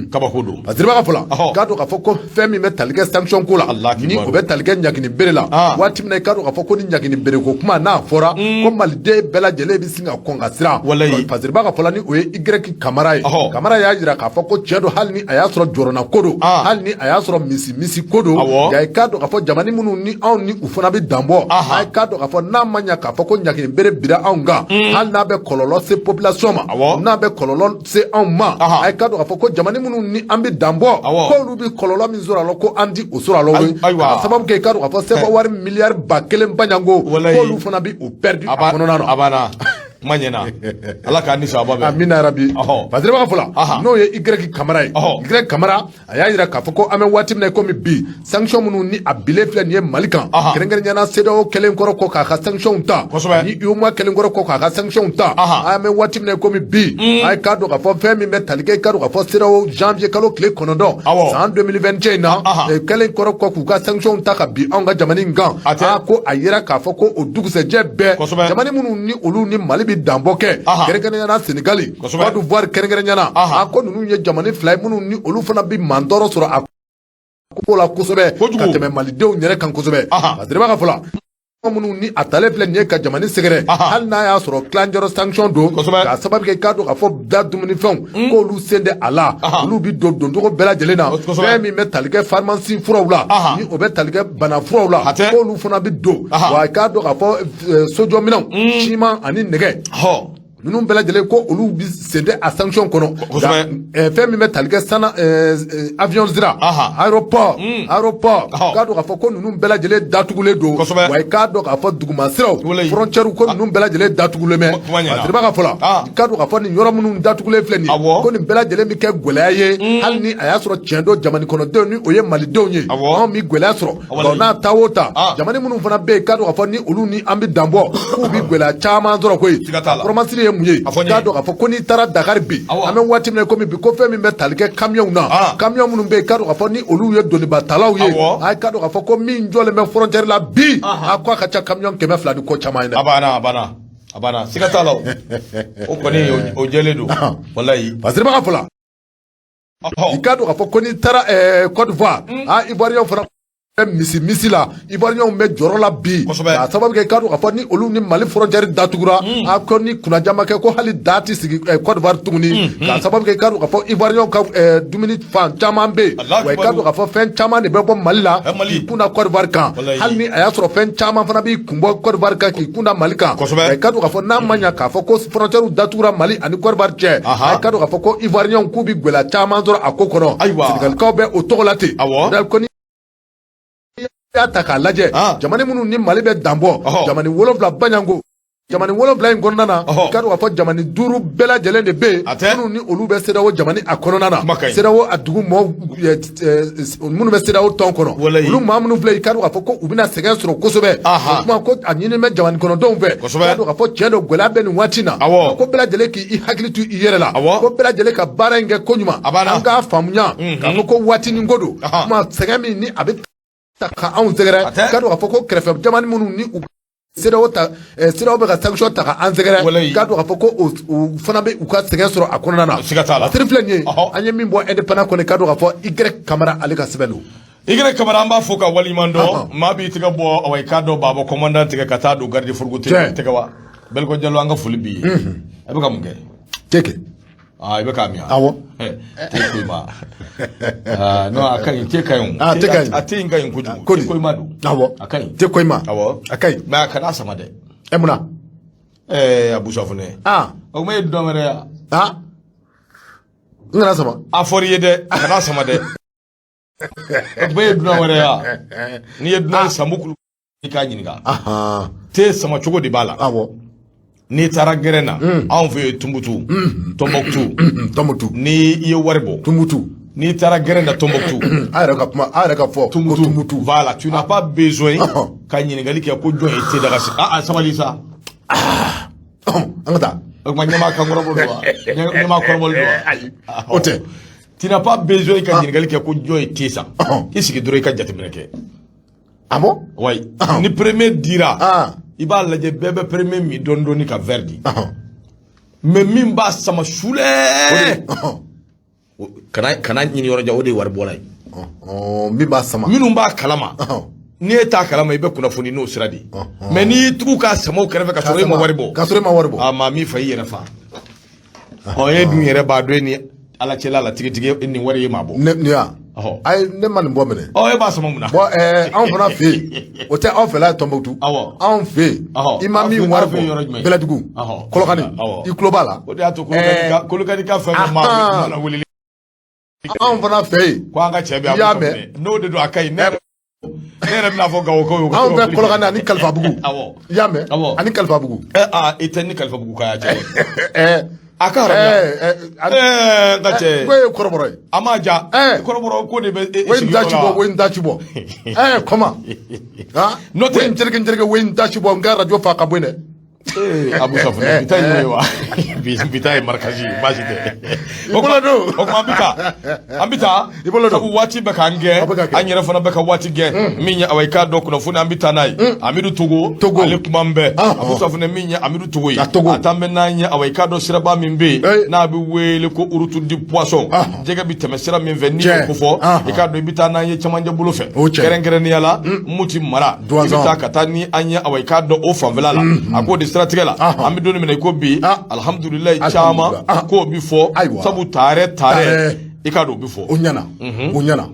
kabako don. Parce que ka fɔ la, k'a dɔn k'a fɔ ko fɛn min bɛ tali kɛ sanction ko la, Allah ni kibaru. o bɛ tali kɛ ɲangini bere la, waati min na i k'a dɔn k'a fɔ ko ni ɲangini bere ko kuma n'a fɔra, ko maliden bɛɛ lajɛlen bɛ sin ka kɔn ka siran. Walayi. Parce que ka fɔ la, ni o ye Y Kamara ye, Kamara y'a jira k'a fɔ ko tiɲɛ don, hali ni a y'a sɔrɔ jɔrɔna ko don, hali ni a y'a sɔrɔ misi misi ko don, nka i k'a dɔn k'a fɔ jamana minnu ni anw ni u fana bɛ dan bɔ, a ye k'a dɔn k'a fɔ n'a ma ɲa k'a fɔ ko ɲangini bere bira anw kan, hali n'a bɛ kɔlɔlɔ se population ma, n'a bɛ kɔlɔlɔ se anw ma, a ye k'a dɔn k'a fɔ ko jamana minnu ni an bɛ dan bɔ, k'olu bɛ kɔlɔlɔ min sɔrɔ a la, ko an ti o sɔrɔ a la. Ayiwa. K'a sababu kɛ, i k'a dɔn k'a fɔ CFA wari miliyari 1000 baɲango, k'olu fana bɛ o perdu a kɔnɔna na. A banna, kuma ɲɛna, Ala k'an ni sababa bɛn. Amina yarabi. Fasiriba ka fɔ la, n'o ye Y Kamara ye, Y Kamara a y'a jira k'a fɔ ko an bɛ waati min na i komi bi, sanction minnu ni a bilen filɛ nin ye Mali kan, kɛrɛnkɛrɛnnenya la CEDEAO kɛlen kɔrɔ kɔ k'a ka sanction ta, ni UEMOA kɛlen kɔrɔ kɔ k'a ka sanction ta, an bɛ waati min na i komi bi, a ye k'a dɔn k'a fɔ fɛn min bɛ tali kɛ, i k'a dɔn k'a fɔ CEDEAO janvier kalo tile 9 san 2021 in na, kɛlen kɔrɔ kɔ k'u ka sanction ta ka bin anw ka jamana in kan, A tɛ. a ko a yira k'a fɔ ko o dugusɛjɛ bɛɛ, jamana minnu ni olu ni Mali bɛ danbɔ kɛ, kɛrɛnkɛrɛnnenya la Senegali, Côte d'Ivoire kɛrɛnkɛrɛnnenya la, a ko ninnu ye jamana fila ye minnu ni olu fana bɛ mantɔɔrɔ sɔrɔ a ko la kosɛbɛ ka tɛmɛ malidenw yɛrɛ kan kosɛbɛ. Fasiriba ka fɔ la, minnu ni a talen filɛ nin ye ka jamana sɛgɛrɛ, hali n'a y'a sɔrɔ tilancɛrɔ sanction don, k'a sababu kɛ, k'a dɔn k'a fɔ da dumunifɛnw, k'olu sen tɛ a la, olu bi don doncogo bɛɛ lajɛlen na, fɛn min bɛ tali kɛ pharmacie furaw la, ni o bɛ tali kɛ bana furaw la, k'olu fana bi don. Wa k'a dɔn k'a fɔ sojɔminɛnw, siman ani nɛgɛ, ninnu bɛɛ lajɛlen, ko olu bi sen tɛ a sanction kɔnɔ. Fɛn min bɛ tali kɛ sana avion sira, aéroport, k'a dɔn k'a fɔ ko ninnu bɛɛ lajɛlen datugulen don. Wa i k'a dɔn k'a fɔ duguma siraw, frontière, ko ninnu bɛɛ lajɛlen datugulen bɛ. Fasiriba ka fɔ la, k'a dɔn k'a fɔ nin yɔrɔ minnu datugulen filɛ nin ye, ko nin bɛɛ lajɛlen bɛ kɛ gɛlɛya ye, hali ni a y'a sɔrɔ tiɲɛ don jamana kɔnɔdenw ni o ye malidenw ye, anw bɛ gɛlɛya sɔrɔ. Nka n'a ta o ta, jamana minnu fana bɛ yen, k'a dɔn k'a fɔ ni olu ni an bɛ dan bɔ, k'u bɛ gɛlɛya caman sɔrɔ koyi. Kɔrɔmasiri ye mun ye? K'a dɔn k'a fɔ ko n'i taara Dakar bi, an bɛ waati min na komi bi, ko fɛn min bɛ tali kɛ kamiyɔnw na, kamiyɔn minnu bɛ yen, k'a dɔn k'a fɔ ni olu ye donibatalaw ye, a ye k'a dɔn k'a fɔ ko min jɔlen bɛ frontière la bi, a ko a ka ca kamiyɔn 200 ni kɔ caman ye dɛ. A banna, a banna, a banna, siga t'a la, o o kɔni o jɛlen don walayi. Fasiriba ka fɔ la, i k'a dɔn k'a fɔ ko n'i taara Côte d'Ivoire, ah, Ivoirien fana Misi misi la, Ivoirienw bɛ jɔrɔ la bi k'a sababu kɛ, k'a dɔn k'a fɔ ni olu ni Mali frontière datugura, a ko ni kunnaja ma kɛ, ko hali da tɛ sigi Côte d'Ivoire tuguni, k'a sababu kɛ, k'a dɔn k'a fɔ Ivoirienw ka dumuni fan caman bɛ yen. Wa i k'a dɔn k'a fɔ fɛn caman de bɛ bɔ Mali la k'i kun da Côte d'Ivoire kan, hali ni a y'a sɔrɔ fɛn caman fana b'i kun bɔ Côte d'Ivoire kan k'i kun da Mali kan. I k'a dɔn k'a fɔ n'a ma ɲɛ k'a fɔ ko frontière datugura Mali ani Côte d'Ivoire cɛ, a k'a dɔn k'a fɔ ko Ivoirienw k'u bɛ gɛlɛya caman sɔrɔ a ko kɔnɔ. Sénégalikaw bɛ o tɔgɔ la ten. Ko ni y'a ta k'a lajɛ, jamana minnu ni Mali bɛ danbɔ, jamana 7 baɲanko, jamana 7 in kɔnɔna na, i k'a dɔn k'a fɔ jamana 5 bɛɛ lajɛlen de bɛ yen minnu ni olu bɛ CEDEAO jamana a kɔnɔna na. CEDEAO a dugu mɔɔw minnu bɛ CEDEAO tɔn kɔnɔ, olu maa minnu filɛ, i k'a dɔn k'a fɔ ko u bɛna sɛgɛn sɔrɔ kosɛbɛ. O kuma ko a ɲini bɛ jamana kɔnɔdenw fɛ, i k'a dɔn k'a fɔ tiɲɛ don, gɛlɛya bɛ nin waati in na, ko bɛɛ lajɛlen k'i hakili to i yɛrɛ la, ko bɛɛ lajɛlen ka baara in kɛ koɲuman. An k'a faamuya k'a fɔ ko waatinin ko don. Kuma sɛgɛn min ni a bɛ ta ka anw sɛgɛrɛ, k'a dɔn k'a fɔ ko kɛrɛfɛ jamana minnu ni u CEDEAO ta, CEDEAO bɛ ka sanction ta ka an sɛgɛrɛ, k'a dɔn k'a fɔ ko u fana bɛ u ka sɛgɛn sɔrɔ a kɔnɔna na. Siri filɛ nin ye, an ye min bɔ Indépendant kɔnɔ, k'a dɔn k'a fɔ Y Kamara, ale ka sɛbɛn don. Y Kamara, an b'a fɔ ka waleɲuman dɔn. Maa b'i tɛgɛ bɔ, awa, i k'a dɔn baaba commandant tigɛ ka taa don garde foroko tɛgɛ wa. Baliko Jalo, an ka foli b'i ye. A bɛ ka mun kɛ? Teke. Aa, i bɛ k'a min? Awɔ. Te ko ma? Aa non, a ka ɲi, te ka ɲi. A te ka ɲi. A te in ka ɲi kojugu. Te ko ma don. Awɔ. A ka ɲi. Te ko ma? Awɔ. A ka ɲi. Mais a kana sama dɛ. Ɛ, mun na? Ɛɛ, Abu Safunɛ. O kuma ye dɔn wɛrɛ ya. Aa, n kana sama. A fɔr'i ye dɛ, a kana sama dɛ. O kuma ye dunan wɛrɛ ya. N'i ye dunan ye Sanbu kulu, i k'a ɲininka. Te sama cogo de b'a la. N'i taara gɛrɛn na, anw fɛ yen Tumutu, Tɔnbɔkutu. Tɔnbɔkutu. Ni i ye wari bɔ. Tumutu. N'i taara gɛrɛn na Tɔnbɔkutu. A yɛrɛ ka kuma, a yɛrɛ ka fɔ. Tumutu. Tumutu. Voilà, tu n'as pas besoin ka ɲininkali kɛ ko jɔn ye te daga sigi. Ah, sabali sa. An ka taa. O tuma ɲɛmaa kan kɔrɔbɔ don wa? Ɲɛmaa kɔrɔbɔli don wa? Ayi, o tɛ. Tu n'as pas besoin ka ɲininkali kɛ ko jɔn ye te san. I sigi dɔrɔn, i ka jateminɛ kɛ. Ah bon? Oui. Ni premier dira, i b'a lajɛ, bɛɛ bɛ premier min dɔɔni dɔɔni ka verre di. Mais min b'a sama sulɛ, kana ɲini yɔrɔ jan, o de ye wari bɔla ye. Min b'a sama. Minnu b'a kalama, n'i e t'a kalama, i bɛ kunnafoni n'o sira de ye. Mais n'i y'i tugu k'a sama o kɛrɛfɛ ka sɔrɔ e ma wari bɔ. K'a sɔrɔ e ma wari bɔ. A maa min fa i yɛrɛ fa. Ɔ, e dun yɛrɛ b'a dɔn e ni Ala cɛla la tigitigi, nin wari ye maa bɔ. Ne nin ya. Ayi, ne ma nin bɔ minɛ. Ɔ, e b'a sama mun na? Bon, anw fana fɛ yen, o tɛ aw fɛla ye Tɔnbɔkutu. Anw fɛ yen, i ma min wari bɔ, Bɛlɛdugu, Kɔlɔkani, i tulo b'a la. O de y'a to Kolokani ka fɛn fɛn maa wele. Anw fana fɛ yen. Ko an ka cɛ bɛ. I y'a mɛn. N'o de don, a ka ɲi. Ne yɛrɛ bɛna fɔ Gawokaw ye. Anw fɛ Kɔlɔkani ani Kalifabugu. I y'a mɛn. Ani Kalifabugu. Ɛ aa, i tɛ ni Kalifabugu ka cɛ. A ka haramuya. Ɛɛ, n ka cɛ. Ko ye kɔrɔbɔrɔ ye. A ma ja. Kɔrɔbɔrɔ ko de bɛ e wo in da ci bɔ, wo in da ci bɔ. Ɛɛ, comment? N'o tɛ. Wo in tereke tereke, wo in da ci bɔ, n ka radio fa ka bɔ yen dɛ. Abu Safunɛ, bi ta ye wa bi ta ye marakazi, baasi tɛ. I bolo don. O tuma an bɛ taa, an bɛ taa. I bolo don. Sabu waati bɛ k'an gɛn, an yɛrɛ fana bɛ ka waati gɛn. Min ye, awa, i k'a dɔn kunnafoni, an bɛ taa n'a ye. Amidu Togo. Togo. Ale kuma bɛɛ. Abu Safunɛ, min ye Amidu Togo ye. A Togo. A taa bɛ n'an ye, awa, i k'a dɔn siraba min bɛ yen n'a bɛ wele ko route du poisson. Jɛgɛ bɛ tɛmɛ sira min fɛ, n'i y'o ko fɔ, i k'a dɔn i bɛ taa n'an ye cɛmancɛ bolo fɛ. Kɛrɛnkɛrɛnnenya la, Muti mara. I bɛ taa ka taa ni an ye, awa, i k'a dɔn o fanfɛla la. A k'o de siratigɛ la, an bɛ don min na i ko bi, alihamudulilayi, caman k'o bi fɔ, sabu taarɛ taarɛ, i k'a dɔn o bi fɔ. O ɲɛna, o ɲɛna.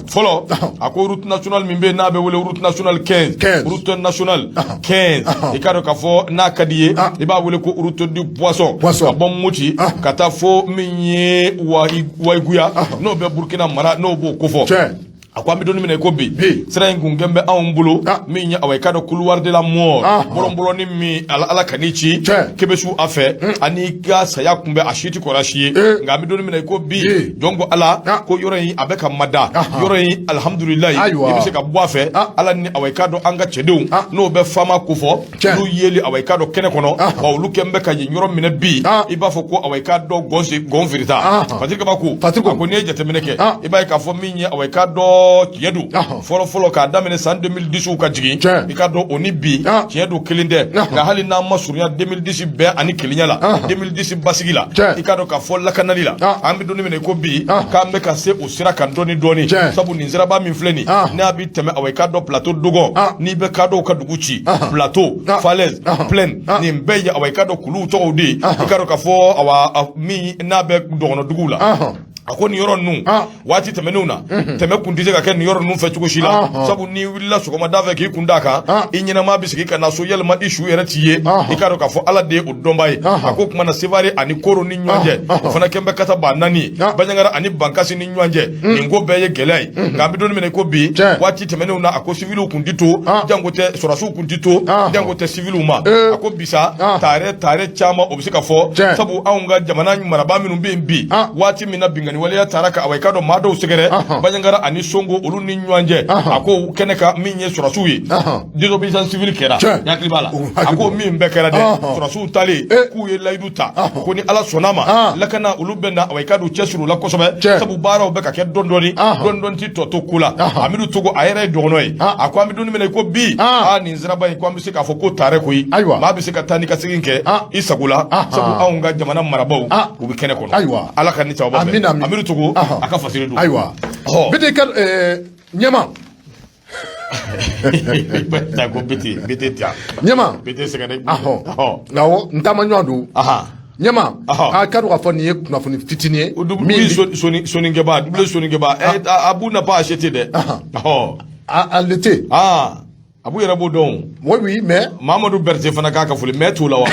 Fɔlɔ, a ko route nationale min bɛ yen n'a bɛ wele route nationale 15, route nationale 15, i k'a dɔn k'a fɔ n'a ka di ye, i b'a wele ko route du poisson, ka bɔ Moti ka taa fo min ye Wayiguya, n'o bɛ Burukina mara, n'o b'o kofɔ. A ko an bɛ don min na i ko bi, sira in kun kɛn bɛ anw bolo. Min ye, awa, i k'a dɔn couloir de la mort, bɔlɔnbɔlɔnni min Ala ka n'i ci Kebesu a fɛ, ani ka saya kunbɛ, a si tɛ kɔrɔ si ye. Nka an bɛ don min na i ko bi, jɔn ko Ala ko yɔrɔ in a bɛ ka mada, yɔrɔ in alihamudulilayi, i bɛ se ka bɔ a fɛ. Ala ni, awa, i k'a dɔn an ka cɛdenw n'o bɛ FAMa kofɔ, olu yeli, awa, i k'a dɔn kɛnɛ kɔnɔ, wa olu kɛn bɛ ka yen yɔrɔ minɛ bi, i b'a fɔ ko, awa, i k'a dɔn gɔn firita. Patrick Kabako, a ko n'i ye jateminɛ kɛ, i b'a ye k'a fɔ min ye, awa, i k'a dɔn dɔn tiɲɛ don, fɔlɔ fɔlɔ, k'a daminɛ san 2010 ka jigin, i k'a dɔn o ni bi, tiɲɛ don, kelen tɛ. Nka hali n'an ma surunya 2010 bɛn ani kelenya la, 2010 basigi la, i k'a dɔn k'a fɔ lakanali la, an bɛ don min na i ko bi, k'an bɛ ka se o sira kan dɔɔni dɔɔni, sabu nin siraba min filɛ nin, n'a bɛ tɛmɛ, awa, i k'a dɔn plateau Dogon, n'i bɛ kadɔw ka dugu ci, plateau, falaise, plaine, nin bɛɛ ye, awa, i k'a dɔn kuluw tɔgɔw de ye. I k'a dɔn k'a fɔ, awa, min n'a bɛ dɔgɔnɔduguw la, a ko nin yɔrɔ ninnu, waati tɛmɛnenw na, tɛmɛ kun tɛ se ka kɛ nin yɔrɔ ninnu fɛ cogo si la, sabu n'i wulila sɔgɔmada fɛ k'i kun d'a kan, i ɲɛnama bɛ segin ka na so, yalima i su yɛrɛ t'i ye. I k'a dɔn k'a fɔ Ala de ye o dɔnbaa ye. A ko tuma na, Sevare ani Koro ni ɲɔgɔn cɛ, o fana kɛn bɛ kata ba naani ye, Banjagara ani Bankasi ni ɲɔgɔn cɛ, nin ko bɛɛ ye gɛlɛya ye. Nka an bɛ don min na i ko bi, waati tɛmɛnenw na, a ko siviliw kun tɛ to, janko tɛ sɔrɔdasiw kun tɛ to, janko tɛ siviliw ma. A ko bisa tare tare caman, o bɛ se ka fɔ, sabu anw ka jamana marabaa minnu bɛ yen bi, waati min na binkanni waleya taara ka, awa, i k'a dɔn maa dɔw sɛgɛrɛ Banjagara ani Songo, olu ni ɲɔgɔn cɛ, a ko kɛnɛ kan, min ye sɔrɔdasiw ye, désobéissance civile kɛra, i hakili b'a la. A ko min bɛɛ kɛra dɛ, sɔrɔdasiw talen k'u ye layidu ta ko ni Ala sɔnna ma, lakana olu bɛ na, awa, i k'a dɔn cɛsiri u la kosɛbɛ, sabu baaraw bɛ ka kɛ dɔɔni dɔɔni dɔɔni dɔɔni, ti tɔ to ko la. Amidu Togo, a yɛrɛ ye dɔgɔnɔ ye, a ko an bɛ don min na i ko bi, aa, nin siraba in, ko an bɛ se k'a fɔ ko tare koyi, maa bɛ se ka taa ni ka segin kɛ i sago la, sabu anw ka jamana marabaaw, u bɛ kɛnɛ kɔnɔ. Ala ka ni cɛkɔrɔba fɛ. Amidu Togo, a ka fasiri don. Ayiwa, bete ka ɲɛma. Ko bete bete tiya. Ɲɛma. Bete sɛgɛn. Awɔ, n taama ɲɔgɔn don. Ɲɛma, a ka dɔn k'a fɔ nin ye kunnafoni fitinin ye. Min soninkɛba, double soninkɛba, Abu n'a pas acheté dɛ. A l'été. Abu yɛrɛ b'o dɔn. Oui, oui, mais. Mamadu Berete fana k'a ka foli mais t'o la wa,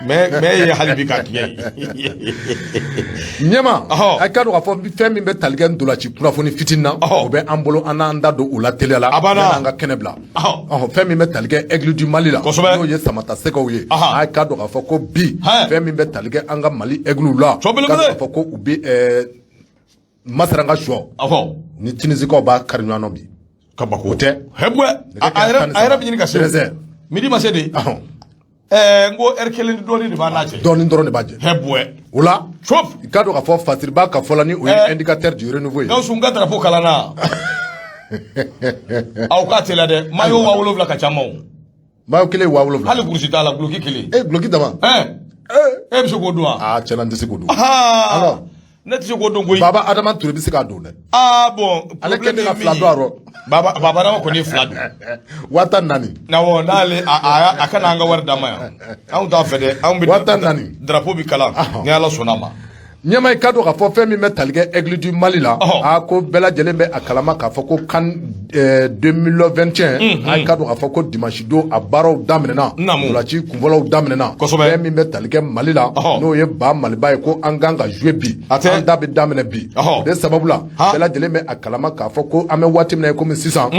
mais ye hali bi k'a tiɲɛ ye. Ɲɛma, a ka dɔn k'a fɔ fɛn min bɛ tali kɛ ntolanci kunnafoni fitinin na, o bɛ an bolo, an n'an da don o la teliya la. A banna. An ka kɛnɛ bila. Fɛn min bɛ tali kɛ Aigle du Mali la, n'o ye Samata Sɛgɛw ye, a ka dɔn k'a fɔ ko bi, fɛn min bɛ tali kɛ an ka Mali Aigles la, ka dɔn k'a fɔ ko u bɛ Masara ka sɔ ni Tunisikaw b'a kari ɲɔgɔn na bi. Kabako. O tɛ. Hɛbɛ, a yɛrɛ bɛ ɲini ka se midi ma se de. N ko ɛri kelen ni dɔɔnin de b'a n'a cɛ. Dɔɔnin dɔrɔn de b'a jɛ. Hɛbɛ. O la, cop, i k'a dɔn k'a fɔ Fasiriba ka fɔ la, ni o ye indicateur du renouveau ye. Gawusu, n ka drapeau kalanna aw k'a teliya dɛ, maillot 7000 ka ca ma o. Maillot kelen 7000. Hali kurusi t'a la, guloki kelen. E, guloki dama. E bɛ se k'o don wa? Aa, tiɲɛna, n tɛ se k'o don. Alors, ne tɛ se k'o don koyi. Baba Adama Ture bɛ se k'a don dɛ. Aa bon. Ale kɛlen ka fila don a rɔ. Baba, Baba Adama kɔni ye fila don. 14,000. Awɔ, n'ale a kana an ka wari d'an ma yan, anw t'a fɛ dɛ, anw bɛ. 14,000. Drapeau bi kalan ni Ala sɔnna a ma. Ɲɛma, i ka dɔn k'a fɔ fɛn min bɛ tali kɛ Aigle du Mali la, a ko bɛɛ lajɛlen bɛ a kalama k'a fɔ ko CAN 2021, a ka dɔn k'a fɔ ko dimanche don a baaraw daminɛna, ntolanci kunfɔlɔw daminɛna. Fɛn min bɛ tali kɛ Mali la, n'o ye ba Maliba ye, ko an kan ka jouer bi, an da bɛ daminɛ bi. O de sababu la, bɛɛ lajɛlen bɛ a kalama k'a fɔ ko an bɛ waati min na komi sisan,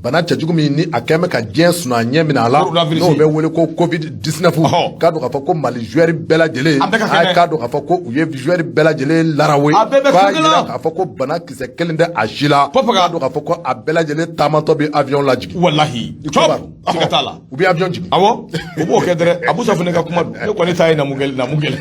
bana cɛjugu min ni a kɛn bɛ ka diɲɛ suna ɲɛ minɛ a la, n'o bɛ wele ko Covid 19, k'a dɔn k'a fɔ ko Mali joueur bɛɛ lajɛlen, a k'a dɔn k'a fɔ ko u ye joueur bɛɛ lajɛlen larawe, k'a jira k'a fɔ ko bana kisɛ kelen tɛ a si la, k'a dɔn k'a fɔ ko a bɛɛ lajɛlen taamatɔ bɛ avion lajigin. Walahi, siga t'a la. U bɛ avion jigin. Awɔ, u b'o kɛ dɛrɛ. Abu Safunɛ ka kuma don, ne kɔni ta ye namu gɛlɛn, namu gɛlɛn.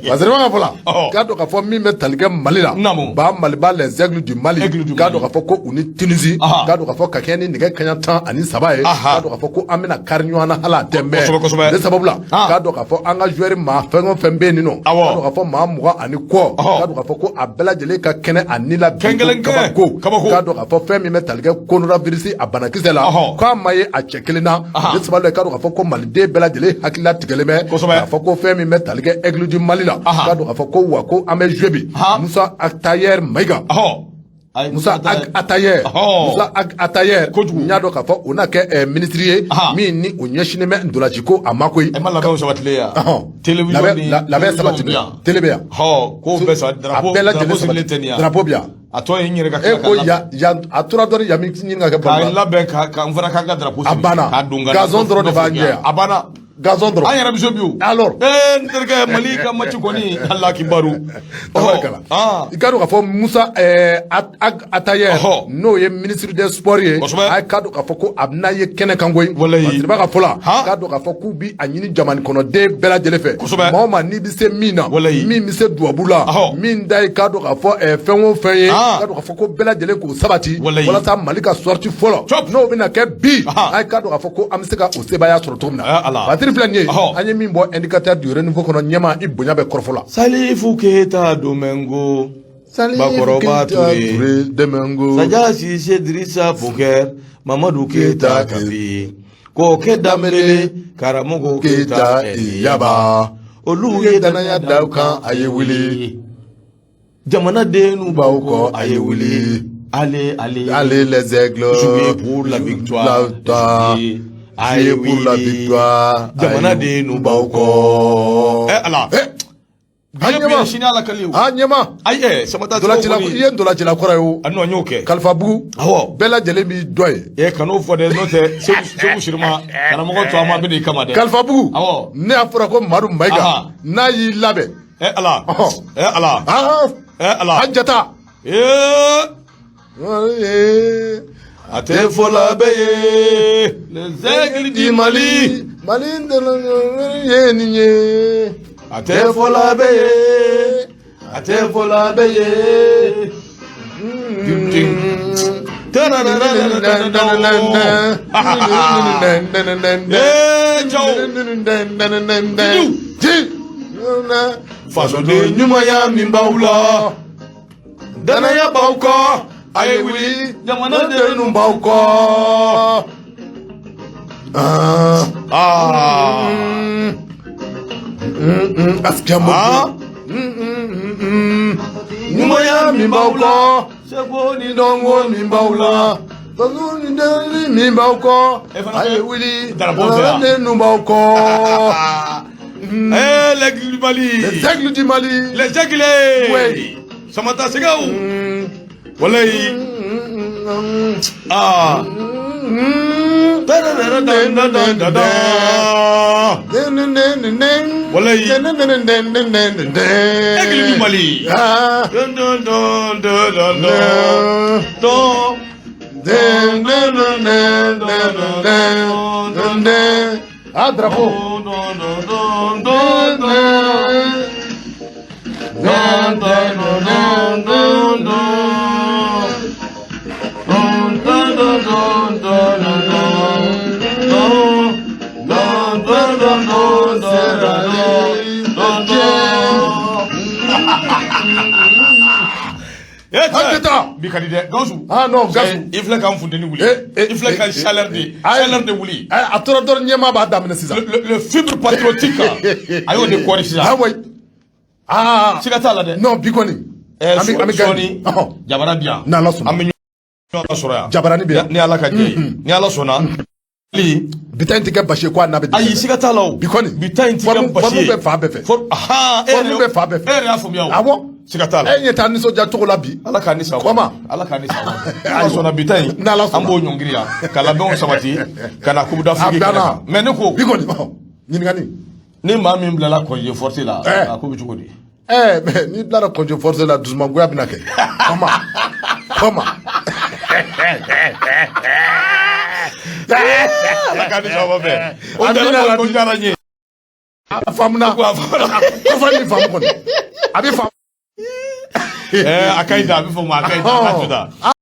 Fasiriba ka fɔ la, k'a dɔn k'a fɔ min bɛ tali kɛ Mali la, ba Maliba, les Aigles du Mali, k'a dɔn k'a fɔ ko u ni Tunisie, k'a dɔn k'a fɔ ka kɛ ni nɛgɛ kaɲa 13 ye, k'a dɔn k'a fɔ ko an bɛna kari ɲɔgɔn na hali a tɛ mɛn. Kosɛbɛ. O sababu la, k'a dɔn k'a fɔ an ka joueur maa fɛn o fɛn bɛ yen nɔ, k'a dɔn k'a fɔ maa 20 ani kɔ, k'a dɔn k'a fɔ ko a bɛɛ lajɛlen ka kɛnɛ a ni la bi, kabako, k'a dɔn k'a fɔ fɛn min bɛ tali kɛ coronavirus a banakisɛ la, k'a ma ye a cɛ kelen na. O sababu la, k'a dɔn k'a fɔ ko maliden bɛɛ lajɛlen hakilila tigɛlen bɛ k'a fɔ ko fɛn min bɛ tali kɛ Aigle du Mali la, k'a dɔn k'a fɔ ko wa ko an bɛ jouer bi. Musa Atayer Mayiga, Musa Atayer, Musa Atayer, kojugu, n y'a dɔn k'a fɔ o na kɛ minisiri ye min ni o ɲɛsinnen bɛ ntolanci ko a ma koyi. E ma labɛnw sabatilen yan. Télévision ni labɛn sabatilen, télé bɛ yan. Ko bɛɛ sabati, drapeau, a bɛɛ lajɛlen sabati, tɛ nin yan. Drapeau bɛ yan. A tɔ ye n yɛrɛ ka e ko yan yan, a tora dɔɔni yan, min ɲini ka kɛ balo. K'a labɛn ka n fana k'an ka drapeau siri. A banna, k'a don gazon dɔrɔn de b'an jɛ yan. A banna. Gazon dɔrɔn. An yɛrɛ bɛ se bi o. Alors. Ee, n terikɛ, Mali ka match kɔni, Ala kibaru. Tabarikala. I ka dɔn k'a fɔ Musa Ag Atayer, n'o ye ministre des sports ye, a k'a dɔn k'a fɔ ko a bɛna ye kɛnɛ kan koyi. Walayi. Masiriba ka fɔ la, k'a dɔn k'a fɔ k'u bi a ɲini jamana kɔnɔden bɛɛ lajɛlen fɛ. Maa o maa n'i bɛ se min na, min bɛ se dubabu la, min da ye k'a dɔn k'a fɔ fɛn o fɛn ye, k'a dɔn k'a fɔ ko bɛɛ lajɛlen k'o sabati walasa Mali ka sortie fɔlɔ, n'o bɛna kɛ bi, a k'a dɔn k'a fɔ ko an bɛ se ka o sebaaya sɔrɔ cogo min na. Ala. Batiri filɛ nin ye, an ye min bɔ Indicateur du Renouveau kɔnɔ, ɲɛma i bonya bɛ kɔrɔfɔ la. Salifu Keyita Domingo, Bakɔrɔba Ture, Domingo, Saja Sise, Dirisa Bokɛr, Mamadu Keyita Kapi, Kɔkɛ Danbele, Karamɔgɔ Keyita Keyita Yaba, olu ye danaya da kan, a ye wuli. Jamanadenw b'aw kɔ, a ye wuli. Allez, allez, Allez les aigles, jouez pour la victoire, la victoire. A ye pour la victoire. Jamanadenw b'aw kɔ. Eh Ala. Eh. An ɲɛma sini Ala kali o. A ɲɛma. Ayi, Samata. Ntolacila, i ye ntolacila kɔrɔ ye o. A non, n y'o kɛ. Kalifabugu. Awɔ. Bɛɛ lajɛlen b'i dɔn ye. E kan'o fɔ dɛ, n'o tɛ Segu Sirima karamɔgɔ to a ma bɛ n'i kama dɛ. Kalifabugu. Awɔ. Ne y'a fɔra ko Madu Mayiga n'a y'i labɛn. Eh Ala. Eh Ala. Eh Ala. An jata. Ee. A tɛ fɔ la bɛɛ ye. Les aigles du Mali. Mali ye nin ye. A tɛ fɔ la bɛɛ ye. A tɛ fɔ la bɛɛ ye. Dun dun. Ee Jaw. Fasoden ɲumanya min b'aw la, danaya b'aw kɔ, a ye wuli, jamanadenw b'aw kɔ. Ah. Asikiya. Ɲumanya min b'aw kɔ, seko ni dɔnko min b'aw la, faso ni deli min b'aw kɔ, a ye wuli, jamanadenw b'aw kɔ. Eh, l'aigle du Mali. Les aigles du Mali. Les aigles. Oui. Samata Segaw. Walayi. Ah. Walayi. Aigle du Mali. Ah. Dun dun dun dun dun dun. Dun. Ah, drapeau. Dun dun dun dun dun. Dun dun dun dun dun. Dun dun dun dun dun dun. Dun dun dun dun dun dun dun. Eh, An bi ka di dɛ, Gawusu. Ah non, Gawusu. I filɛ k'an funteni wuli. I filɛ ka chaleur de wuli. A tora dɔrɔn, ɲɛmaa b'a daminɛ sisan. Le fibre patriotique, a y'o de kɔri sisan. Ah oui. Ah. Siga t'a la dɛ. Non, bi kɔni. An bɛ sɔɔni. Jabara bi yan. N'Ala sɔnna. An bɛ ɲɔgɔn sɔrɔ yan. Jabarani bɛ yan. Ni Ala ka jɛ ye. Ni Ala sɔnna. Bi ta in tɛ kɛ basi ye ko a n'a bɛ dɛsɛ. Ayi, siga t'a la o. Bi kɔni. Bi ta in tɛ kɛ basi ye. Forme bɛ fan bɛɛ fɛ. Forme bɛ fan bɛɛ fɛ. E yɛrɛ y'a faamuya o. Awɔ. Siga t'a la. E ɲɛ t'a nisɔndiya cogo la bi. Ala k'an ni sago. Kɔma. Ala k'an ni sago. Ala sɔnna, bi ta in. N'Ala sɔnna. An b'o ɲɔngiri yan ka labɛnw sabati ka na Coupe d'Afrique kɛnɛ kan. Mais ne ko. Bi kɔni, ɲininkali. Ni maa min bilala congé forcé la, a ko bɛ cogo di? Mais n'i bilara congé forcé la, dusumangoya bɛna kɛ. Kɔma. Kɔma. Ala k'an ni sago bɛɛ. O diyara ko diyara n ye. A faamuna. Kɔfɛ ni faamu kɔni. A bɛ faamu. A ka ɲi da, a bɛ faamu, a ka ɲi da, a ka to da.